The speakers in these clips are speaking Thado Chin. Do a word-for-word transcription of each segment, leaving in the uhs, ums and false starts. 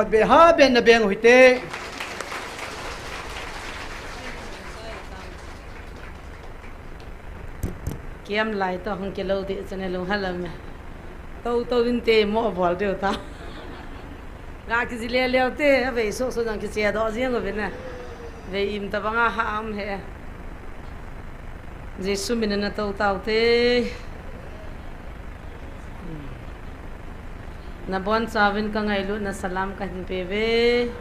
Be ha be na beng u hite. Kiam lai to hung kilou ding chane lung halam e. Tou tou inte mo bol deu ta. Ga kiji leleu te, avei soso jong kiche doh jeng uvin a. Vei im tabang a ha um he. Jesu min a na tou tau te. Nabonchauvin ka ngailutna salam kahin peuve.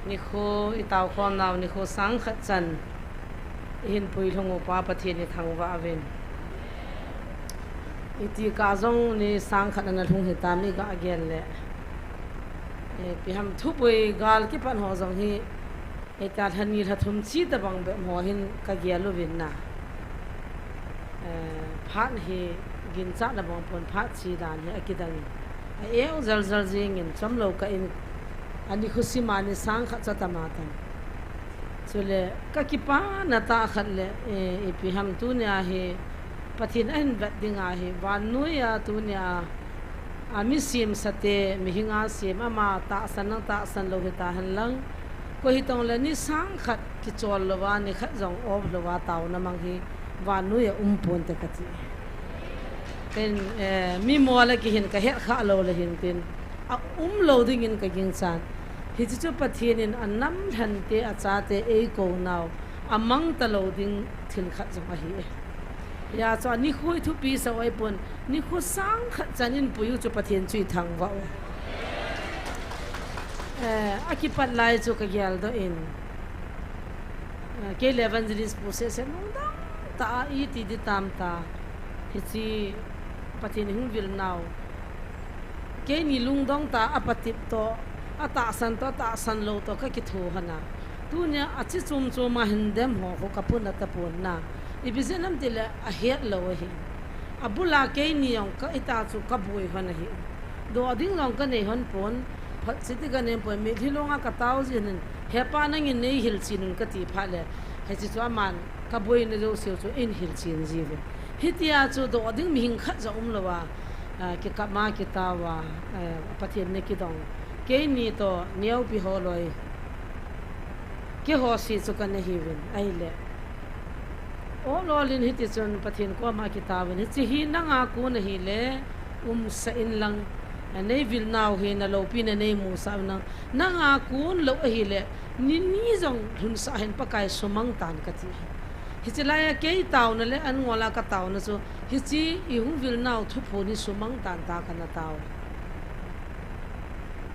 Nikho i tao khom nau nikho sang khat chan i hin pui lhung u pa Pathen i thangvah uvin. Iti kah jong ni sang khat ana lhung hitam i ga gel le. Eh, ipi ham thupui gal kipan ho jong hi, eh, ta lha ni lha thum chi tabang bep ho hin ka gel uvin na. Eh, phat hi ginchat na bang pon phat chi dan hi akidang in. A eu jal jal jing in chomlou kah in ani khusim a ni sang khat cha tama tam. Chule ka kipana tah khat le, eh, ipi ham tunia hi Pathen ahin vet ding ahi, vannoi a tunia a mi semsa te, mihinga sem ama tahsan nang tahsan lou hita henlang. Koi hitong le ni sang khat kichol louva, ni khat jong off louva taona mang hi vannoi a um ponte kati. Tin, eh, mi mol a kihin ka het kha lou le hin tin, a um lou dingin ka ginchan. Hichi chu Pathen in a namlhante, a chate eikou nau a mang talou ding thil khat jong ahi e. Hia chu ani khui thupi sa oi pon, nikho sang khat chan in pui u chu Pathen chu i thangvah u. Eh, akipat lai chu ka geldoh in, eh, kei le evangelist pu sese lungdong tah a iti di tam ta. Hichi Pathen i hung vil nau. Keini lungdong tah a patep toh, a tahsan toh, tahsan lou toh ka kitho hon a. Tunia a chi chom chom a hin dem ho khu ka pun a tapon na. Ipi jeh ham tile a het lou ahi. A bul a keini jong ka hita chu ka boi hon ahi. Doh ding jong ka nei hon pon, phat chi ti ka nei pon, mitlhi long a ka tao jin in, he pa nangin nei hilchen un ka ti phat le, hichi chu aman ka boina jouse u chu in hilchen ji uve. Hitia chu doh ding mihem khat jong um louva, ah, kikap ma kitao a, eh, Pathen na kidong. Keini toh neopi ho loi. Keiho si chu ka na hiuvin, ahile. Ol ol in hiti chun Pathen koma kitao in, hichi hi nanga kon ahile, umsah in lang, nei vil nau hi na loupi na nei musah in lang, nanga kon lou ahile, ni ni jong lhunsah hen Pakai sumang tan ka ti. Hichi lai a kei taona le an ngol a ka taona chu, hichi i hung vil nau thuphon hi sumang tan ta ka na tao.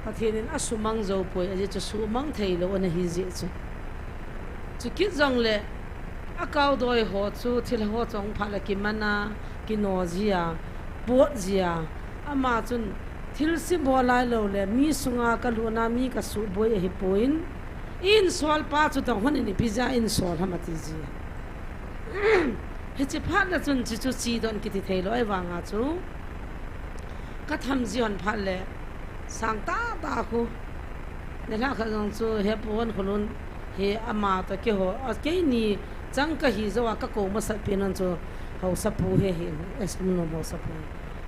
Pathen in a sumang jou poi, ajeh chu sumang thei lou ana hi jeh chu. Chukit jong le, a kau doi ho chu, thil ho chong phat le kiman a, kino ji a, pot ji a, ama chun thil sim ho lai lou le, mi sunga ka lut na mi ka suboi ahi poi in, in sol pa chu tong hon in ipi jeh a in sol ham ati ji. Hichi phat le chun chi chu chi don kiti thei lou, ahivang a chu ka tham ji hon phat le, sang tah tah khu. Nilhah khat jong chu he pu hon khulun hi ama toh keiho, a keini chang ka hi jou a ka kou masat pen hon chu haosa pu he hi, S M nom haosa pu.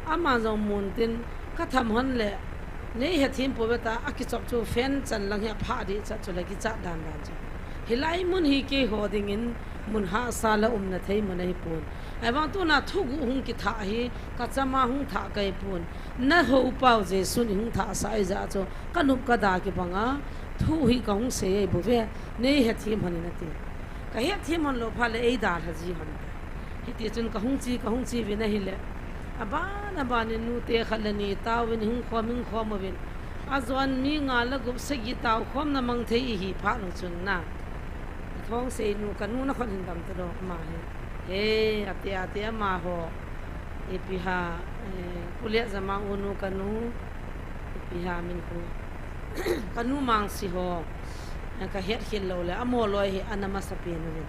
Ama jong mun tin ka tham hon le, nei hethem pou ve ta, a kichop chu fan chan lang hi a pha dih chat chu le kichat dan dan chu. Hilai mun hi keiho dingin mun hahsa le umna thei mun ahi pon. Ahivang tuna thuguh hung kithah hi, ka chama hung thah ka hi pon. Na hou pau Jesun i hung thahsah i jeh chu, ka nop ka da kibang a, thu hi ka hung sei ahi bou ve, nei hethem hon in ati. Ka hethem hon lou phat le ei dalha ji hon. Hiti chun ka hung chi, ka hung chi uvin ahile. Aban, aban in nute khat le ni tao in hung khom, hung khom uvin. Ajon mi nga le gup sagi tao khomna mang thei i hi phat nung chun na. Thong sei nu ka nu na khon hin dam ta lou ama hi. He, ati, ati ama ho. Ipi ha, eh, Pu Liajama u nu ka nu. Ipi ha min ku. Ka nu Mangsi ho. Eh, ka het khel lou le, amaho loi hi ana masa pen uvin.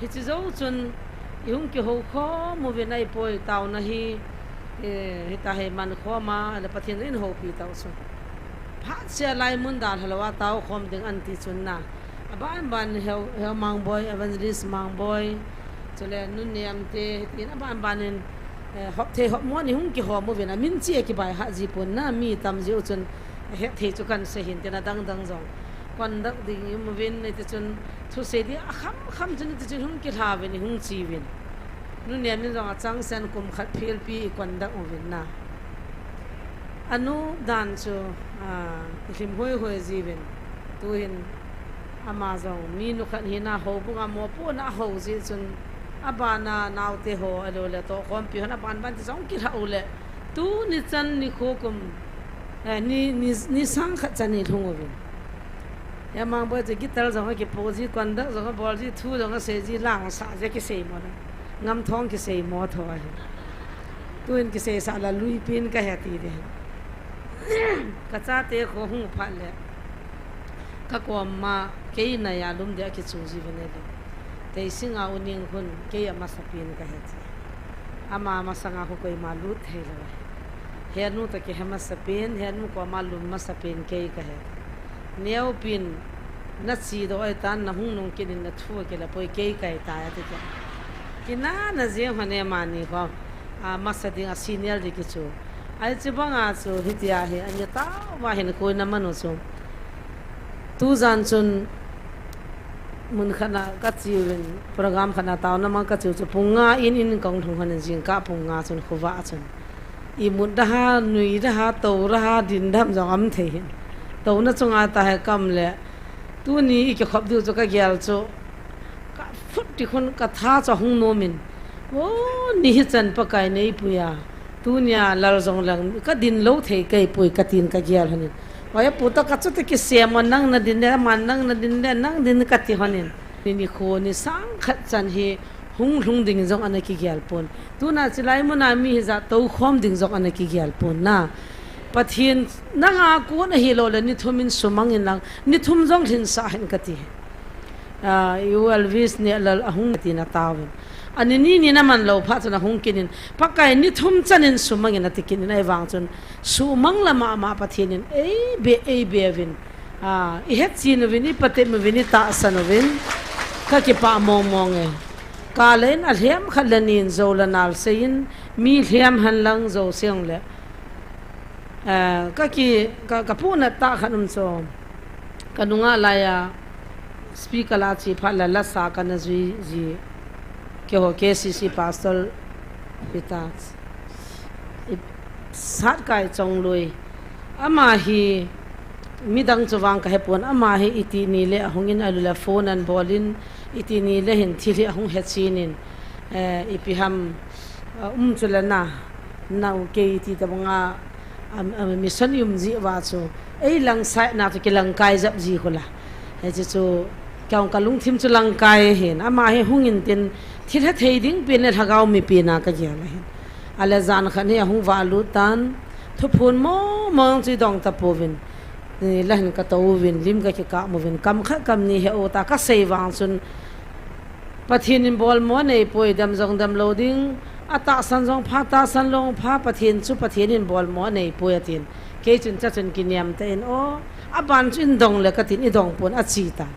Hichi jou chun, i hung kihou khom uvin ahi poi taona hi, eh, hita hi man khom a, le Pathen in houpi tau chu. Phat sia lai mun dalha lou a tao khom ding an ti chun na. Aban ban Heu, Heu Mangboi, Evangelist Mangboi, chule Nu Niamte, hitin aban ban in, eh, hop thei hop mo ni hung kihom uvin a min chi a kibai ha ji pon na, mi tam ji u chun Ahet thei chu kan sei hin tin adang dang jong. Conduct ding i um uvin, hiti chun thusei ding akham kham chun hiti chun hung kilha uvin, hung che uvin. Nu Nemin jong achang sen kum khat phelpi i conduct uvin na. Anu dan chu, ah, i lhim hoi hoi ji uvin. Tuhin ama jong mi nu khat hina houbung a mopohna a hou ji chun abana naote ho, alou le tohkhompi hon aban ban ti jong kilha u le. Tuni chan nikho kum, eh, ni, ni, ni sang khat chan i lhung uvin. Hia Mangboi chu guitar jong akipo ji, conduct jong abol ji, thu jong asei ji, lang sah ji akisei mo na. Ngamthong kisei mo tho ahi. Tuin kisei sah la lui pin ka he ti de. Ka chate kho hung phat le. Ka kom ma kei nai a lum de akichu ji uvin e le. Teising a U Ningkhun kei amasa pin ka he ti. Ama masanga khu koima lut thei lou ahi. Henu toh kihe masa pin, henu koma lum masa pin kei ka he. Neo pin, na chi doh ai tan, na hung nung kit in na thu akila poi kei kai ta ati ta. Kina na jeng hon e mani ho. A masa ding a senior ding kichu. Ai chi banga chu hitia hi, ani ta va hin koi na manu chu. Tujan chun mun khat na ka chiu in, program khat na taona mang ka chiu chu pung nga in in kong thung hon in jingkah pung nga chun khovah chun. Imut da ha, nui da ha, tou da ha, din dam jong um thei hin. Touna chunga ta he kam le. Tuni i kikhop diu chu ka gel chu. Ka phut ti khun ka tha chu hung nom in. O, ni hi chan Pakai nei pui a. Tunia lal jong lang ka din lou thei kei pui ka tin ka gel hon in. Oi, pu to ka chu te kisem o, nang na din le, man nang na din le, nang din ka ti hon in. Ni, nikho ni sang khat chan hi hung lhung ding jong ana kigel pon. Tuna chilai muna mi hijat tou khom ding jong ana kigel pon na. Pathen nanga kon ahilou le ni thum in sumang in lang, ni thum jong lhin sah hen ka ti. Ah, U Elvis Nehlal ahung tin a tauvin. Ani ni ni na man lou phat chun ahung kit in. Pakai ni thum chan in sumang in ati kit in ahivang chun sumang la mama Pathen in ei be, ei be uvin. Ah, i hetchen uvin, i patep uvin, i tahsan uvin, ka kipah mong mong e. Ka le in a lhem khat le ni in jou le nal sei in, mi lhem hen lang jou sei ong le. Eh, ka ki, ka, ka puna tah khat um chu. Ka nunga lai a speaker la chi phat le la sa ka na jui ji. Keiho K C C pastor Peter. I sat kai chong lui. Ama hi midang chu vang ka he pon, ama hi iti ni le ahung in alu le phone an bol in, iti ni le hin thil hi ahung he chin in, eh, ipi ham, eh, um chu le na, nau kei ti ta banga, am, am, mission i um ji va chu, ei lang sai na chu kilang kai jap ji khu la. He chu chu, kei ong ka lungthim chu lang kai hin, ama hi hung in tin, thil he thei ding pi ne lhagao mi pi na ka gel hin. Ale jan khat hi ahung va lut tan, thuphun mong mong chu i dong ta pouvin. Ni la hin ka to uvin, lim ka kikah uvin, kam khat kam ni he u ta ka sei vang chun, Pathen in bol mo nei poi, dam jong dam lou ding, a tahsan jong pha, tahsan lou pha, Pathen chu Pathen in bol mo nei poi atin. Kei chun cha chun kiniam ta in, o, a ban chu in dong le ka tin i dong pon a chi ta.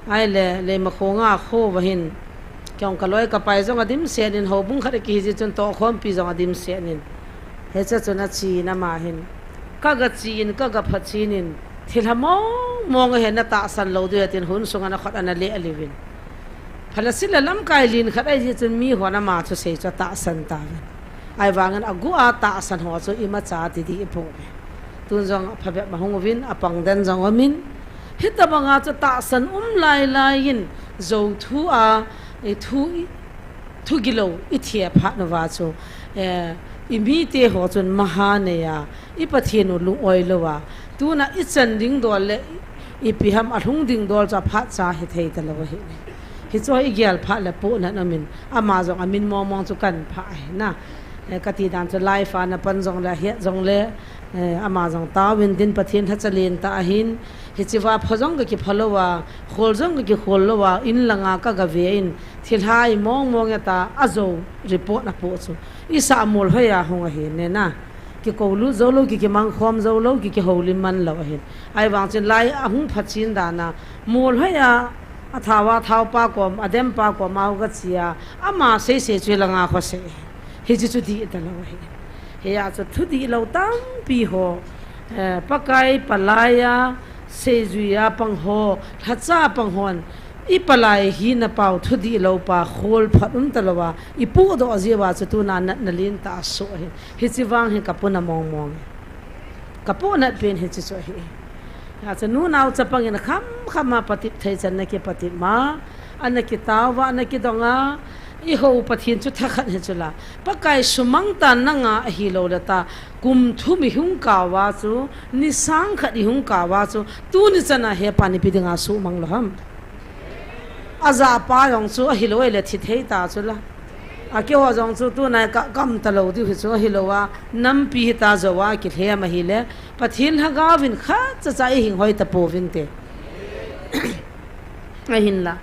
Ai le, le ma kho nga kho va hin. Kei ong ka loi ka pai jong a dim se nin, houbung khat a kihi ji chun tohkhompi jong a dim se nin. He cha chun a chi na ma hin. Ka ga chi in, ka ga pha chi nin. Thil ha mong mong a he na tahsan lou diu tin hun sung ana khot ana le a liu vin. Phala sila lamkai lin khat a ji chun mi ho na ma chu sei chu tahsan ta vin. Ai vang in a gu a tahsan ho chu i ma cha ti di i po ve. Tun jong a pha bep ma hung uvin, a pang den jong umin. Hita banga chu tahsan um lai lai in, jo thu a, i thu i, thu gilou i thia phat na va chu, eh, i mi te ho chun maha nei a, i Pathen u lung oi lou a, tuna i chan ding dol le, i pi ham a lhung ding dol chu a phat cha hi thei ta lou ahi. Hi chu i gel phat le pu nan amin, ama jong a min mong mong chu kan pha ahi na. Eh, ka ti dan chu live a na pan jong le, hiat jong le, eh, ama jong tao in din Pathen tha chalen ta ahin, hi chi va pha jong ka ki pha lou a, khol jong ka ki khol lou a, in langa ka ga ve in, thil hai mong mong e ta, a jo report na po chu. I sa mol hoi a hung ahi ne na. Ki ko lut jou lou, ki ki mang khom jou lou, ki ki ho lim man lou ahin. Ai vang chin lai a hung pha chin dan a, mol hoi a, a thao a thao pa kom, a dem pa kom, a u ga chi a, ama sei sei chu langa kho sei. Hi chi chu di ta lou ahi. Hi a chu thu di lou tampi ho. Eh, Pakai palai a, seijui a pang ho, lhacha pang hon, i palai hina pau thudih lou pa, khol phat um talou a, i pudoh jeh uva chu tuna natna lentah asoh ahi. Hiche vang hi ka puna mong mong e. Ka punat pen hiche chu ahi. Hiche nunau chapang in kham kham a patep thei chan na kipatep ma, ana kitao va, ana kidong a, i ho Pathen chu thakhat hi chu la. Pakai sumang tan na nga ahilou le ta, kum thum i hung kah uva chu, ni sang khat i hung kah uva chu, tuni chan a he pan ipi dinga sumang lou ham. Ajah pa jong chu ahilou le thi thei ta chu la. A keiho jong chu tuna i kah gam talou diu hi chu ahilou a, nampi hita jou a kilhem ahile, Pathen Lhagao vin khat cha cha i hing hoi ta pouvin te. Ahinla,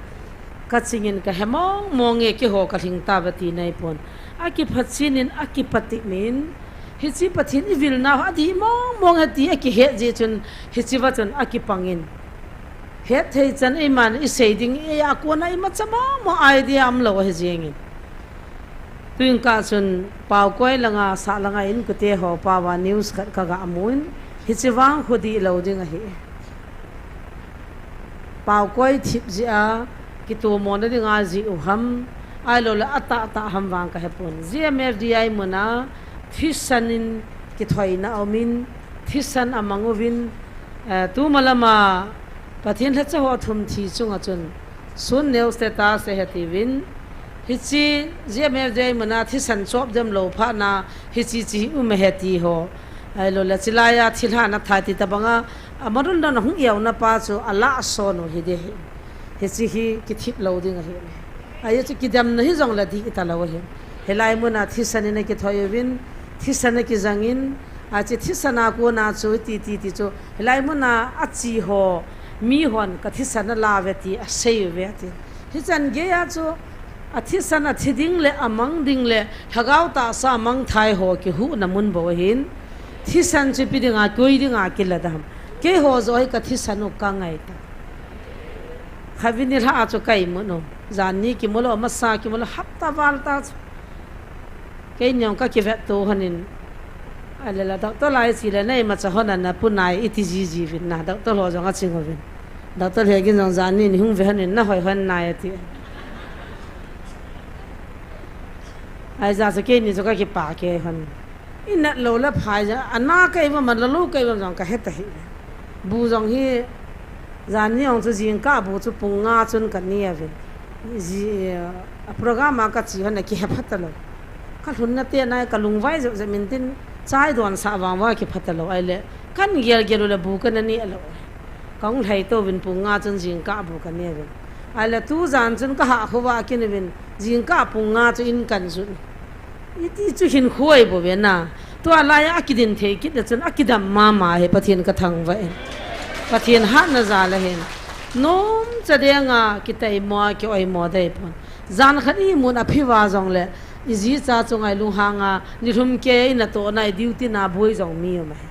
ka chingin ka he mong mong e, keiho ka lhing tauve ti nei pon. A kiphachen in, a kipatep in, hiche Pathen i vilna ho adih mong mong e ti a kihet jeh chun, hiche va chun a kipang in. Het thei chan eiman i sei ding, eia kona imacha mong mong idea umlou ahi jeng in. Tuin kah chun Paokoi langa, sah langa inkote ho pao va news khat ka ga mu in, hiche vang khu dih lou ding ahi. Paokoi thip jeh a, kitomona dinga jeh u ham, ahilou le atahtah ham vang ka he pon. G M F D I mun a, thisan in kithoina um in, thisan amang uvin, eh, tumalam a, Pathen lhacha ho thum thi chunga chun, sun neo status e he tiuvin, hiche G M F D I mun a thisan chop dem lou phat na, hiche che um e he ti ho. Ahilou le, chulai a thilha na thai ti tabang a, amarun dan a hung iau na pa chu, alah son u hi de hi. Hiche hi kithip lou ding ahi. Ahi chu kidemna hi jong le dih talou ahi. Hilai mun a thisan in a kithoi uvin, thisan a kijang in, ache thisan a kona chu ti, ti, ti chu, hilai mun a ache ho, mi hon ka thisan ala uve ti, asei uve ti. Hichan gei a chu, athisan athi ding le, amang ding le, lhagao tahsa amang thai ho kihuhna mun bou ahin, thisan chu ipi dinga, koi dinga kila dem. Keiho joh hi ka thisan u ka ngai ta. Khatvei nilhah a chu ka imut u. Jan ni kimu lou, masa kimu lou, hapta val ta chu. Keini jong ka kivet to hon in. Ahile la, doctor lai che le, nei macha hon a na pu nai, iti jiji uvin na, doctor ho jong aching uvin. Doctor he gin jong jan ni ni hung ve hon in, na hoi hon nai ati. Ahijeh chu keini chu ka kipah kei hon. I nat lou le phai jeh, ana kei uvam, ana lou kei uvam jong ka he ta hi. Bu jong hi, jan ni jong chu jingkah bu chu pung nga chun ka ne uve. Ji, a program a ka che hon a kihe pha talou. Ka lhunna te nai ka lungvai jep jep in tin, chai don sah vang uva kipha talou. Ahile, kan gel gel u le bu ka na ne lou. Ka hung lhai to uvin pung nga chun jingkah bu ka ne uvin. Ahile, tu jan chun ka hah khovah kit uvin, jingkah pung nga chu in kan jun. Iti chu hin khoi bou ve na. Tua lai a kidin thei kit le chun akidam mama hi Pathen ka thangvah in. Pathen hatna jal ahin. Nom cha deng a kitaimo a ki-oimo dei pon. Jan khat i mun a phi uva jong le i ji cha chu ngai lunghang a nilhum kei na to na i duty na boi jong mi um ahi.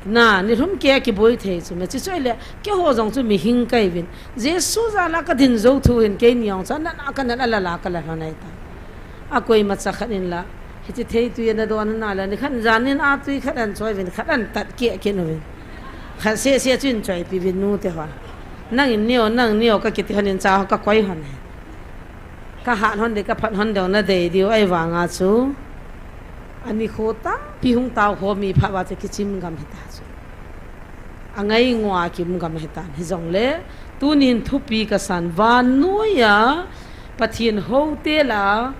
Na, nilhum kei a kiboi thei chu me chi choi le keiho jong chu mihing ka uvin. Jesu jal a ka din jou thu hin keini jong chu na na ka na la la ka la hon ai ta. A koima cha khat in la, hiche thei tui ana don na la, ni khat jan in a tui khat an choi uvin, khat an tat keh keh uvin. Khat seh seh chu in choipi uvin nu te ho. Nang in neo, nang neo ka kiti hon in cha ho ka koi hon e. Ka hat hon ding, ka phat hon ding na dei diu ahi vang a chu. Ani kho tampi hung tao kho mi pha uva chu kichim gam hita chu. Angai ngua kim gam hitan. Hijongle, tunin thupi kasan, vannoi a Pathen houte la,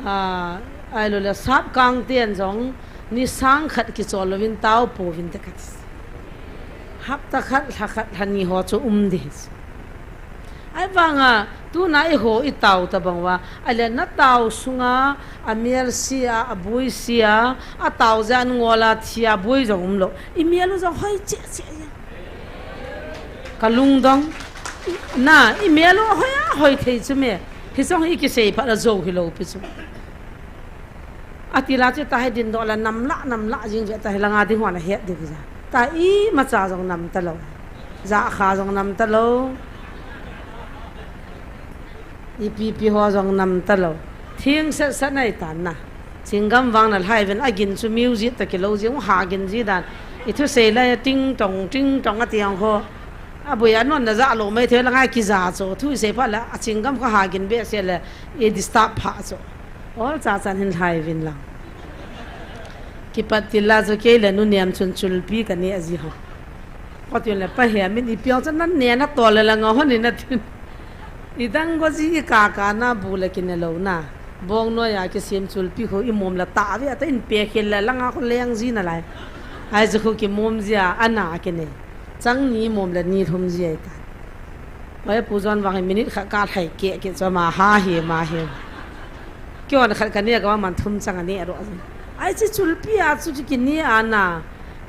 a, ahilou le sapkang ten jong ni sang khat kichol louvin tao pouvin te kati. Hapta khat, lha khat, lha ni ho chu um ding. Ahivanga, tuna eiho i tao tabang uva, ahile na tao sunga, amel sia, aboi sia, atao jeh a ngol a thi a boi jong umlou. I mel u jong hoi cheh cheh e. Ka lungdong. Na, i mel u hoi a hoi thei chu me. Hiche jong hi kisei phat a jou hilou pi chu. Ati la chu ta hi dindoh la nam la, nam la jing ve ta hi langa ding hon a het ding ja. Ta imacha jong nam talou. Jakha jong nam talou. Ipi pi ho jong nam talou. Thing set set nei tan na. Chinggam vang na lhai ven agin chu music ta kilou jing ha gin ji dan. I thusei lai a ting tong, ting tong ati ang ho. A bui a non na ja lo mai thei la ngai kija chu. Thusei pha la a chingam kha ha gin be se le i disturb pha chu. Ol cha chan hin lhai vin lang. Kipat ti la chu kei le nu niam chun chulpi ka ne a ji ho. Ko ti le pa he min i piang chan nan ne na to le la nga ho ni na tin. I dang go ji i ka ka na bu le ki ne lo na. Bong noi a ki sim chulpi ho i mom la ta ve a ta in pe khel la la nga ko leng ji na lai. Ai chu khu ki mom ji a ana ki ne. Chang ni mom la ni thum ji ai ta. Oi pu jon wang minute kha ka thai ke ke cho ma ha he ma he. Ki on khat ka ne ka man thum chang a ne ro. Ai chi chulpi a chu ki ne ana.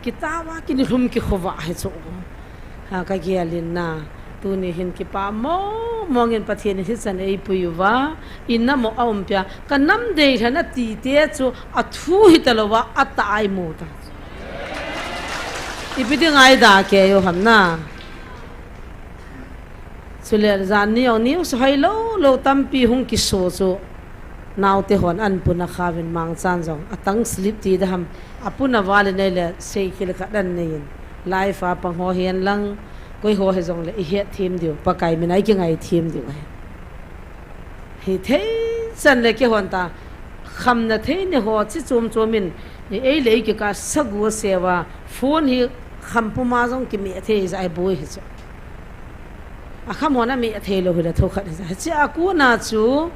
Ki ta wa ki ni thum ki kho wa he chu. Ha, ka gial in na, tuni hin kipa mong mong in Pathen in hichan eipui uva, i nam u a um pia, ka nam dei lhan a ti te chu a thu hi ta lo va, a ta ai mu ta. Ipi ding ai da ke yo ham na. Chule jan ni ong news hoi lo lo tampi hung kiso chu. Naute hon an puna khavin mangchan jong. A tang slip ti da ham. A puna vale nei le sei khil khat dan nei in. Life a pang ho hian lang. Koi ho he jong le i het thim diu. Pakai min ai ki ngai thim diu. Hi thei chan le ke hon ta. Kham na thei ne ho chi chum chum in. Ei le ei ki ka sagu sewa. Phone hi kham puma jong ki me thei za ai bui hi chu. A kham hon a me thei lo hi la thu khat hi za. Chi a ku na chu.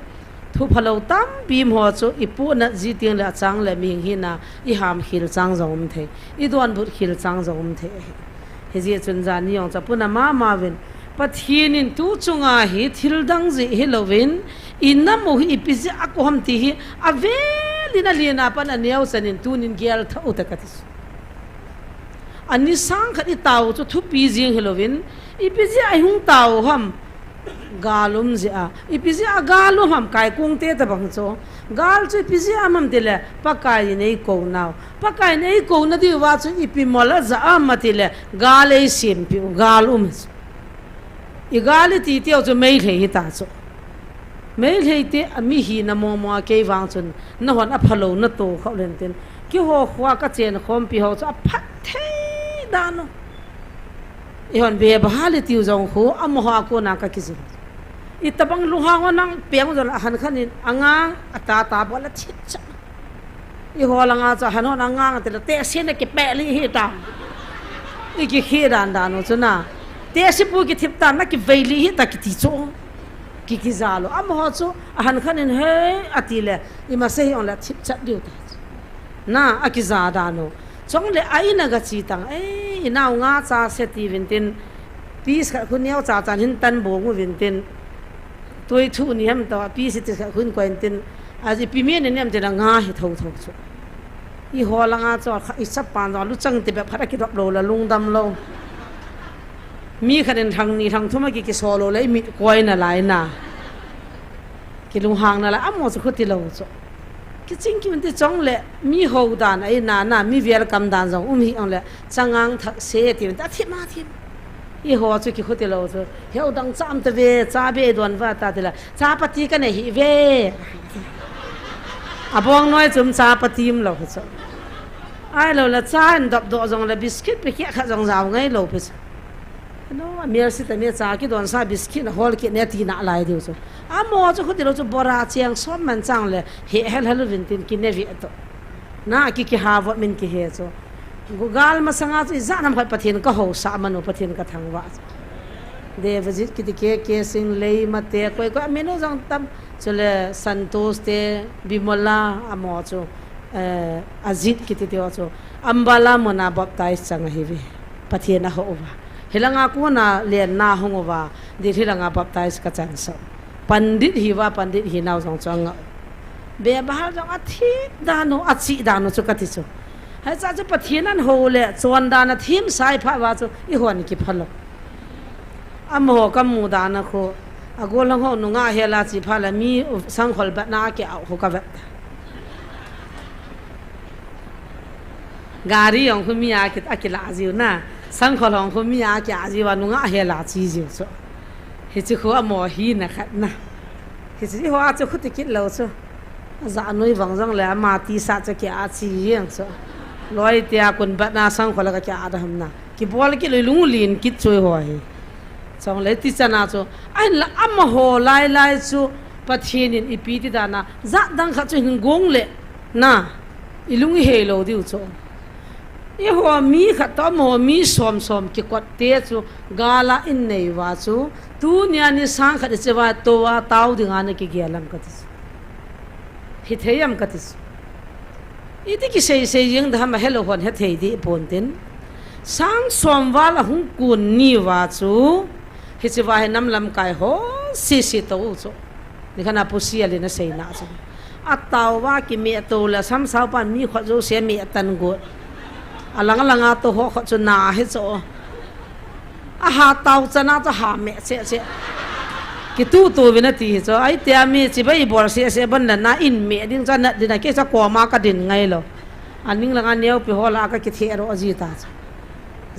Thu phalo tampi maw chu i puhnat ji ting le a chang le mihing hina i ham khil chang jong um thei, i donbut khil chang jong um thei ahi. Hijeh chun jan ni jong chu a puna mama uvin, Pathen in tu chunga hi thil dang jeh hi louvin, i nam u hi ipi jeh a ko ham ti hi a vel in a lian a pat a neo chan in tunin gel tha u ta ka ti chu. A ni sang khat i tao chu thupi jing hi louvin, ipi jeh a i hung tao ham. Gal um jeh a. Ipi jeh a gal um ham kai kung te ta bang chu. Gal chu ipi jeh a ham ti le, Pakai in ei ko nau. Pakai in ei ko na diu va chu ipi mol a ja am ti le, gal ei sim piu, gal um chu. I gal i ti teu chu Meitei hi ta chu. Meitei te a mi hina mong mong a kei vang chun, na hon a phalo na to khau len tin. Ki ho khua ka chen khom pi ho chu a phat thei dan u. I hon be ba ha le tiu jong khu, a mo ha ko na ka ki jin. I tabang lu ha ngo nang peng jol a han khan in, a ngang a ta ta bol a thip cha. I ho langa chu a han hon a ngang te la te se na ki pe li hi ta. I ki khi dan dan u chu na. Te se pu ki thip ta na ki vei li hi ta ki ti chu. Ki ki ja lo. A mo ho chu a han khan in he a ti le. I ma se hi ong le thip cha diu ta. Na, a ki ja dan u. Chong le a in a ga chi tang. Ei, i nau nga cha se ti vin tin. Piece khat khu neo cha chan hin tan bong u vin tin. Tui thu ni ham to, piece ti khat khu in ko in tin. A ji pi mi ni nem tin a nga hi tho tho chu. I ho langa chu kha i chap pan jong lu chang ti be phat a ki dop lo la lung dam lo. Mi khat in thang ni thang thum a ki ki so lo le i mit koi na lai na. Ki lung hang na lai a mo chu khu ti lo chu. Ki ching ki min ti chong le, mi ho dan a i na na, mi welcome dan jong um hi ong le, changang thak se ti min ta thim a thim. I ho chu ki khu ti lo chu, heu dang cham ta ve, cha be don va ta ti la, cha pati ka nei hi ve. A bong noi chum cha pati um lo hi chu. Ai lo la cha an dop do jong le, biscuit pe kia kha jong jao ngai lo pe chu. No, a mial si ta mi cha ki don sa biscuit na hol ki ne ti na lai diu chu. A mo chu khu ti lo chu bora chiang som man chang le he hel hel vin tin ki ne vi to. Na ki ki ha vo min ki he chu. Gu gal ma sanga chu i ja nam khat Pathen ka ho sa manu Pathen ka thang va. Devajit ki ti ke ke sing lei ma te koi koi a minu jong tam chu le Santos te Bimola a mo chu. Eh, Ajit ki ti ti ho chu. Ambala muna baptize chang a hi ve. Pathen a ho va. Hilanga kona lenna hung uva, Delhi langa baptize ka chan so. Pandit hi va, pandit hi nau jong chang a. Be bahal jong a thip dan u, a chi dan u chu ka ti chu. Hai cha chu Pathen an ho le, chon dan a thim sai pha va chu, i hon ki phalo. A mo ka mu dan a khu, a gol hong ho nunga he la chi pha la mi sangkhol bat na ke au khu ka vet. Gari jong khu mi a ki, a ki la jiu na. Sangkhol jong khu mi a ki a jiu a nunga he la chi jiu chu. Hi chu khu a mo hi na khat na. Hi chu ho a chu khu ti kit lo chu. A ja nui vang jong le ama ti sa chu ki a chi jeng chu. Loi tia kun bat na sang khola ka kya ada ham na. Kibol kit loi lung lin kit chu eiho hi. Chong le ti chana chu. Ahinla amaho lai lai chu Pathen in ipi ti dan a. Jat dang khat chu hin gong le. Na. I lung i hei lo diu chu. Eiho mi khat toh amaho mi som som kikot te chu gal a in nei uva chu. Tunia ni sang khat i che uva tou a tao ding a na kigel am ka ti chu. Hithei am ka ti chu. Iti kisei sei jeng da ham a helou hon hethei dih pon tin. Sang som val a hung kun ni uva chu. Hiche uva hi nam lamkai ho sisi tou u chu. Nikhat na Pu Sial in a sei na chu. A tao uva kimeh tou le samsau pan mi khot jouse meh tan got. A lang lang a tou ho khot chu na hi chu. A ha tao chana chu ha meh che che. Kitu tu vin a ti hi chu. Ai tia mi chibai bol se se ban la na in meh ding chu a nat ding a kei chu koma ka din ngai lo. A ning lang a neo pi ho la ka kithe ro ji ta chu.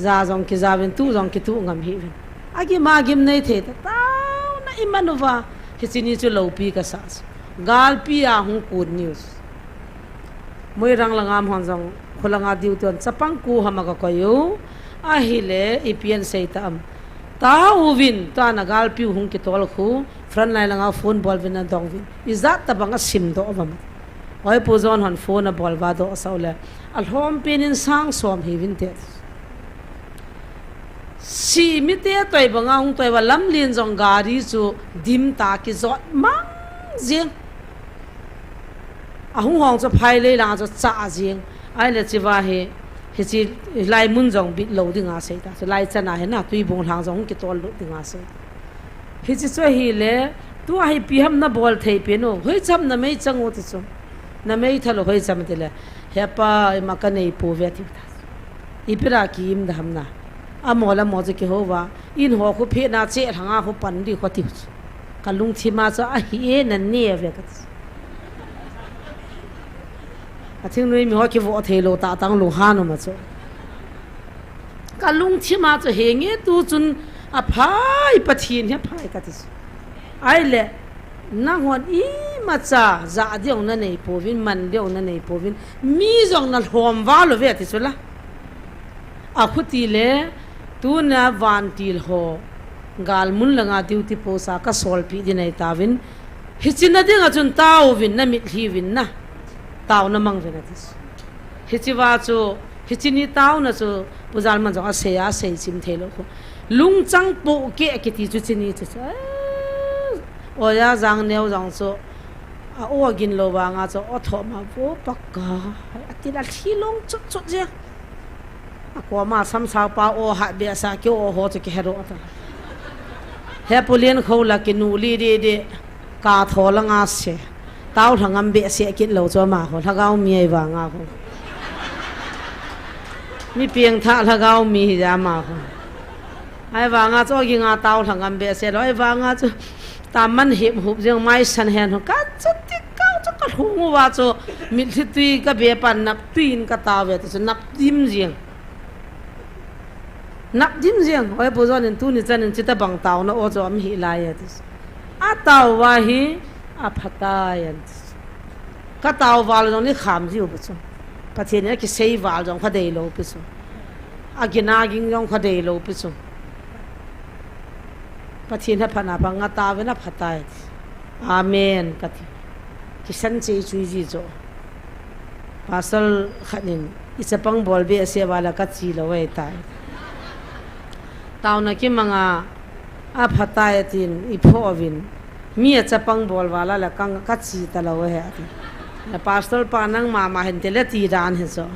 Ja jong kija vin tu jong kitu ngam hi vin. A gim a gim nei thei ta tao na i man uva. Hiche ni chu lopi ka sa chu. Galpi a hung kun news. Moirang langa hon jong, kholanga diu tuan, chapang ku hama ka koi u. Ahile, ipi an sei ta am. Tao uvin, tua na galpiu hung kitol khu, front line langa phone bol vin a dong vin. Ijat tabang a sim doh vam. Oi Pu John hon phone a bol va doh sau le. A lhom pin in sang som hi vin te. Si mi te toi banga hung toi va lam lin jong gari chu dim ta kijot mang jing. A hung hong chu phai lei lang chu cha jing. Ai le chiva hi, hi chi lai mun jong bit lo ding a sei ta. Chu lai chana hi na tui bung hlang jong hung kitol lut ding a sei. Hi chi chu hi le, tua hi pi ham na bol thei pi no. Hoi cham na mei chang u ti chu. Na mei thalo hoi cham ti le. He pa, ima ka nei pu ve ti ta. Ipi ra ki im da ham na. Amo la mo chu kihou va. In ho khu phe na che lhanga khu pan di khu ti chu. Ka lungthim a chu ahi e na ne ve ka ti. A thingnoi mi ho kivo thei lo ta tang lunghan um a chu. Ka lungthim a chu henge tu chun a phai Pathen hi a phai ka ti chu. Ai le, nahon imacha ja diu na nei pouvin, man diu na nei pouvin, mi jong na lhom val uve ti chu la. A khuti le, tuna vantil ho, galmun langa duty post a ka solpi di nei tauvin, hichi na dinga chun tauvin, na mitlhi uvin na, tauna mang uvin a ti chu. Hichi va chu, hichi ni tauna chu, Pu Jalman jong a sei a, sei chim thei lo khu. Lungchang po ke kiti chu chi ni chu chu. Eh, Oja Jangneo jong chu, a o gin lo vanga chu, o thoma vo paka, a ti la thilong chut chut je. A koma samsau pa o hat behseh a ki o ho chu kihero ta. He Pu Liankho la kinu li di di. Ka tho langa se. Tao lhangam behseh kit lo chu ama ho. Lhagao mi ahi vanga ho. Mi piang tha lhagao mi hi ja ama ho. Ahi vanga chu ginga tao lhangam behseh lo. Ahi vanga chu. Taman hip hup jeng mai san hen ho. Ka chu ti ka chu ka lhung uva chu. Mitlhi tui ka be pan nap tui in ka tao ve ti chu nap dim jeng. Nap dim jeng, oi Pu John in tuni chan in chita bang tauna o chu am hi lai e ti. A tao va hi, a phatai an ti. Ka tao val jong ni kham jiu pu chu. Pathen in a kisei val jong kha dei lo pi chu. A gina ging jong kha dei lo pi chu. Pathen ha phana pa nga tao ve na phatai ti. Amen ka ti. Kisan chei chui ji chu. Pastor khat in, i chapang bol behseh vala ka chi lo e tai. Tauna kimanga a phatai tin i pho vin. Mi a chapang bol vala la ka, ka chi ta lo e ati. La pastor pa nang mama hin te le ti dan hin so.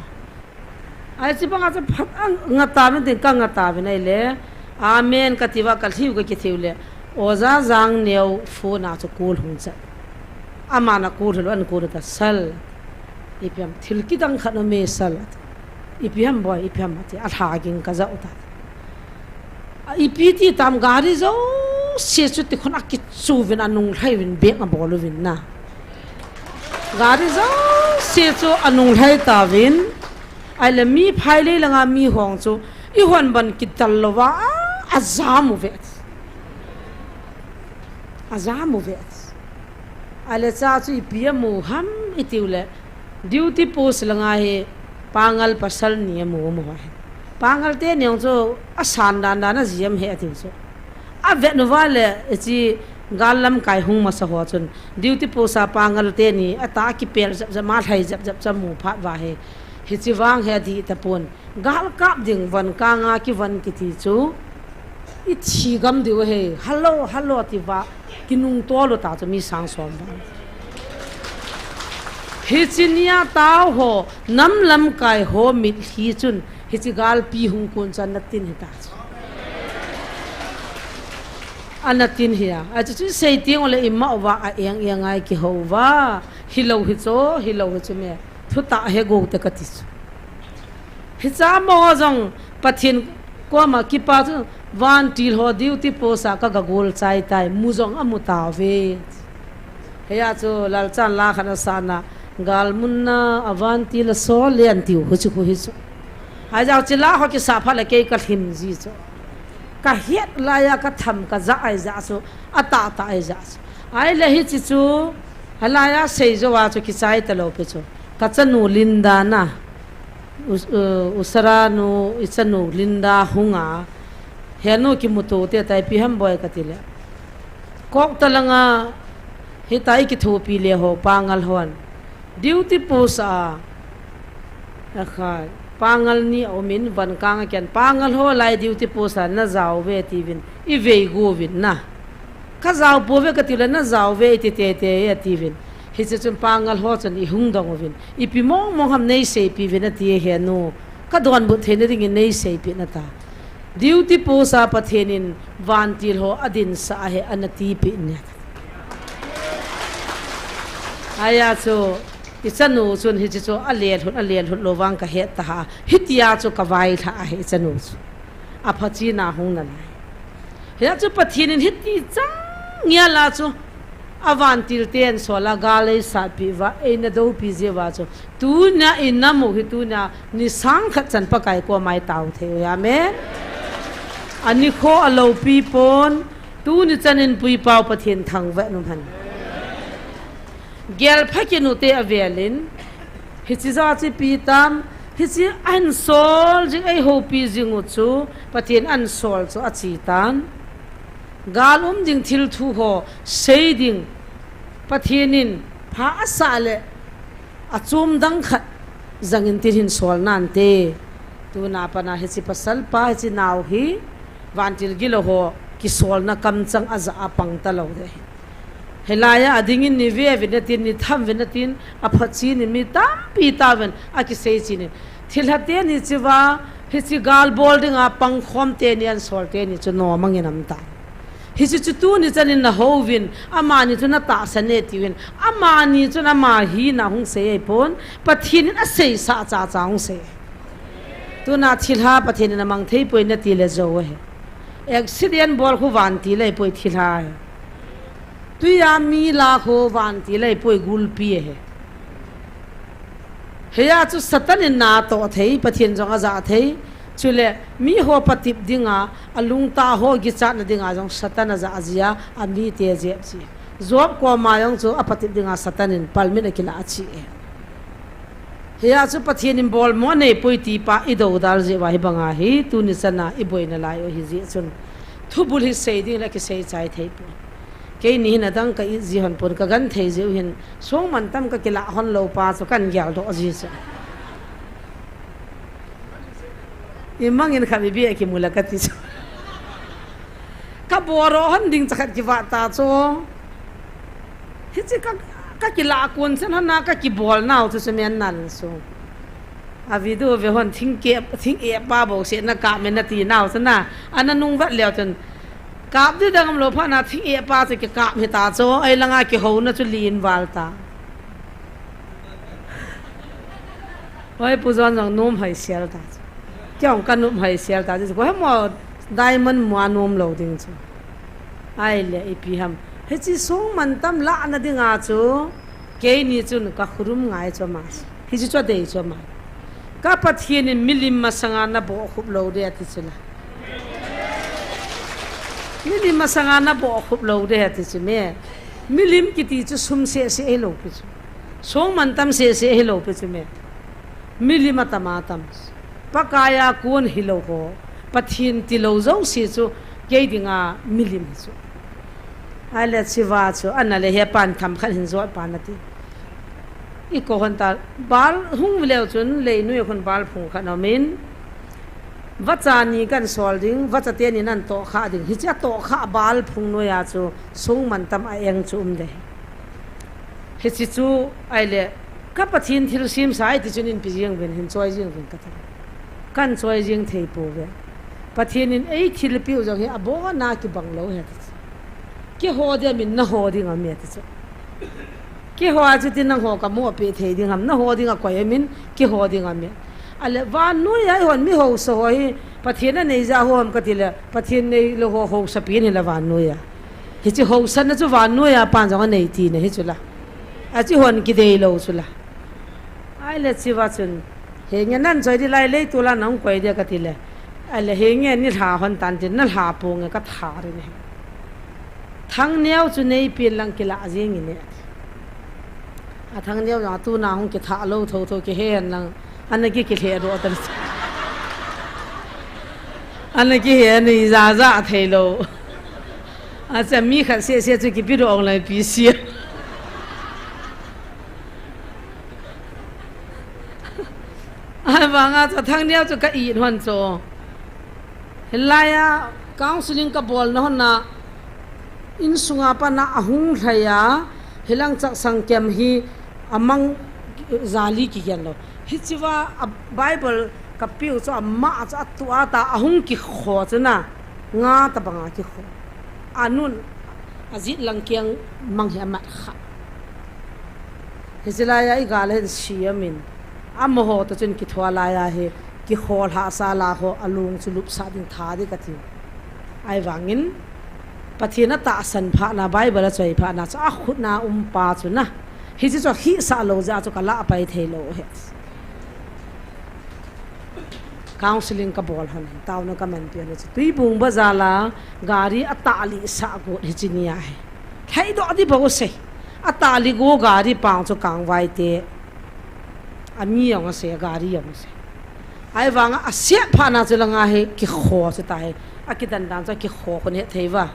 Ai chi banga chu phat a nga ta vin tin ka nga ta vin ai le. Amen ka ti va ka lhiu ka ki thiu le. Oja Jangneo phone a chu kul hung cha. Ama na kul lo an kul ta sal. Ipi ham thil kidang khat na me sal. Ipi ham boi, ipi ham ati, a lha ging ka ja u ta. A ipi ti tam gari jouse chu ti khun a kichu vin a nung lhai vin bek a bol u vin na. Gari jouse chu a nung lhai ta vin. Ai le mi phai lei langa mi hong chu i hon ban kidal lo va a, a jam u ve. A jam u ve. Ai le cha chu ipi a mu ham i tiu le. Duty post langa hi Pangal pasal ni amu amu ahi. Pangal teni jong chu asan dan dan a jiem he ati chu. Avet uva le, hiche gal lamkai hung masa ho chun duty post a Pangal teni atah a kipel jep jep, ma lhai jep jep chu amu phat uva hi. Hiche vang hi adih tapon. Gal kap ding von kanga kivon kiti chu ithi gam diu ahi. Hello, hello ti uva kinungto lou ta chu mi sang som vang. Hiche nia tao ho, nam lamkai ho mitlhi chun hiche galpi hung kon chu ana tin hita chu. Ana tin hi a. Achu chu sei teng ule ima uva a eng eng a kihou uva. Hilou hi chu, hilou hi chu me. Thutah he gou te kati chu. Hiche mo jong Pathen koma kipa chu vantil ho duty post a ka gagol chai tai, mu jong amu tauve. Hia chu lalchan la khat asana, gal munna a vantil asol le antiu, huchu khu hi chu. Ahi jeh chu la ho kisa phat le kei ka lhim ji chu. Ka het laiya ka tham ka ja ahi jeh chu, atah tah ahi jeh chu. Ahile hiche chu, hilaiya sei jou a chu kichai talou pi chu. Ka chanu Linda na, u, u, u Sara nu, i chanu Linda hunga, henu kimuto te tai pi ham boi kati le. Kok talanga, hitia i kithopi le ho, Pangal hon. Duty post a, akhai, Pangal ni a um in, von kanga kian, Pangal ho lai duty post a, na jao ve tiuvin, i vei go uvin na. Ka jao pouve kati le na jao ve iti tete e atiuvin. Hiche chun Pangal ho chun i hung dong uvin. Ipi mong mong ham nei seipi uvin ati e henu. Ka donbut theina dingin nei seipi in ata. Duty post a Pathen in vantil ho adinsah ahi ana tipi in ati. Ahia chu i chanu chun hiche chu alelhut, alelhut lou vang ka het ta ha. Hitia chu ka vailhah ahi i chanu chu. Aphachen a hung nalai. Hia chu Pathen in hiti chang ngia la chu, a vantil ten sol a gal eisatpi uva, eina doupi jiu va chu. Tunia i nam u hi tunia, ni sang khat chan Pakai koma i tao thei u hi, amen. Ani kho a loupi pon, tuni chan in Puipau Pathen thangvah in um hen. Gelpha kinu te avel in, hiche ja chu ipi tam, hiche ahin sol jing, eihoupi jing u chu, Pathen ahin sol chu achi tan. Gal um ding thil thu ho, sei ding, Pathen in pha asah le, achom dang khat jangin tin hin sol nante. Tuna pana hiche pasal pa, hiche nao hi, vantil gilou ho, kisolna kamchang aja a pang talou de. Hilaiya adingin ni ve uvin atin, ni tham uvin atin, aphachen in mi tampi tauvin akisei chen in. Thilha teni chu va, hiche gal bol dinga pangkhom teni ahin sol teni chu nom angin um tan. Hiche chu tuni chan in na houvin, amani chu na tahsan e tiuvin, amani chun ama hina hung sei ahipon, Pathen in aseisah cha cha hung sei. Tuna thilha Pathen in amang thei poi nati le jou ahi. Accident bol khu vantil ahipoi thilha ahi. Tuiya mi la khu vantil ahipoi gulpi ahi. Hia chu Satan in na atoh thei, Pathen jong aja thei. Chule mi ho patep dinga, alungtah ho kichatna dinga jong Satan aja jia, amite jep ji. Job koma jong chu apatep dinga Satan in palmin akilah achi e. Hia chu Pathen in bolmo aneipoi tipa i doudal jeh uva hibanga hi, tuni chana i boina lai u hi jeh chun. Thubul hi sei ding le kisei chai thei pon. Keini hin adang ka it ji hon pon, ka genthei jeh u hin, songmantam ka kilah hon lou pa chu kan geldoh ji chu. Imangin khat ibi akimu le kati chu. Ka bol hon ding cha khat kiva ta chu. Hiche ka, ka kilah kon chen hon a ka kibol nau chu chu men nal su. A video ve hon thing ke, thing e pa bou se na kap me nati nau chu na. Ana nung vat leu chun. Kap di dang um lou phat na thing e pa chu kikap hita chu. Ei langa kihouna chu lin val ta. Hoi, Pu John jong nom hoi sel ta chu. Kei jong ka nom hoi sel ta chu. Ko hemo diamond mua nom lou ding chu. Ahile ipi ham. Hiche songmantam lahna dinga chu. Keini chun ka khurum ngai chu ama. Hiche chu adei chu ama. Ka Pathen in milim masanga na bohkhup lou de ati chu la. Milim masanga na bohkhup lou de ati chu me. Milim kiti chu sum seh seh hilou pi chu. Songmantam seh seh hilou pi chu me. Milim atam atam. Pakaiya kon hilou ho, Pathen tilou jouse chu kei dinga milim hi chu. Ahile chuva chu ana le he pan tham khat hin jot pan ati. I ko hon ta, bal hung vileu chun leinoi khun bal phung khat aumin, vacha ni kan sol ding, vacha teni nan tohkha ding. Hiche atohkha bal phung noiya chu songmantam a eng chu um de. Hiche chu ahile, ka Pathen thilsemsa ahi ti chun inpi jeng uvin, hin choi jeng uvin kati. Kan choi jeng thei pouve. Pathen in eithilpeh u jong hi abona kibang lou ahi ti chu. Kiho ding amin, naho ding amin ti chu. Kiho a chuti nangho kamohpeh thei ding ham, naho ding akoi amin, kiho ding amin. Ahile, vannoiya eihon mi hausa ho hi, Pathen anei jeh a hom kati le, Pathen neilou ho hausa pen hila vannoiya. Hiche hausatna chu vannoiya pan jong anei tina hi chu la. Achi hon kidei lou chu la. Ahile chuva chun, henge nan choi di lai lei tula nang koi dia kati le. Ahile henge nilha hon tan tin nalha ponge katha ri ne. Thangneo chu neipen lang kila jeng ine. A Thangneo jong tuna hung kitha lou thotho kihen lang. Ana ki kilhe doh tan. Ana kihe ni jaja thei lou. Acha mi khat sese chu kipi doh ong lai pi sia. Ahivanga chu Thangneo chu ka it hon chu. Hilaiya counseling kabolna hon a insunga pana ahung lhaiya, hilang chaksang kem hi amang jali kigen lou. Hichea Bible kapeu chu ama chu atuh a ta ahung kikho chu na, nga tabanga kikho. Anun ajet lang keng mang hi amat kha. Hiche laiya igal a hin siam in, amaho toh chun kithoa laiya hi, kikholhah sa la ho alung chu lupsah ding tha ding kati. Ahivangin, Pathen atahsan phatna, Bible achoi phatna chu akhutna um pa chu na. Hiche chu ahisa lou jeh a chu kalah pai thei lou ahi. Counseling kabol hon, taona kamanpi hon chu. Tuibung bazar a gari atahlih sah got hiche ni ahi. Lhaidoh ding bou asei. Atahlih got gari pang chu kangvai te. Ami jong asei, gari jong asei. Ahivanga aset phatna chu langa hi kikho chu tahi. Akidan dan chu kikho khun hethei va.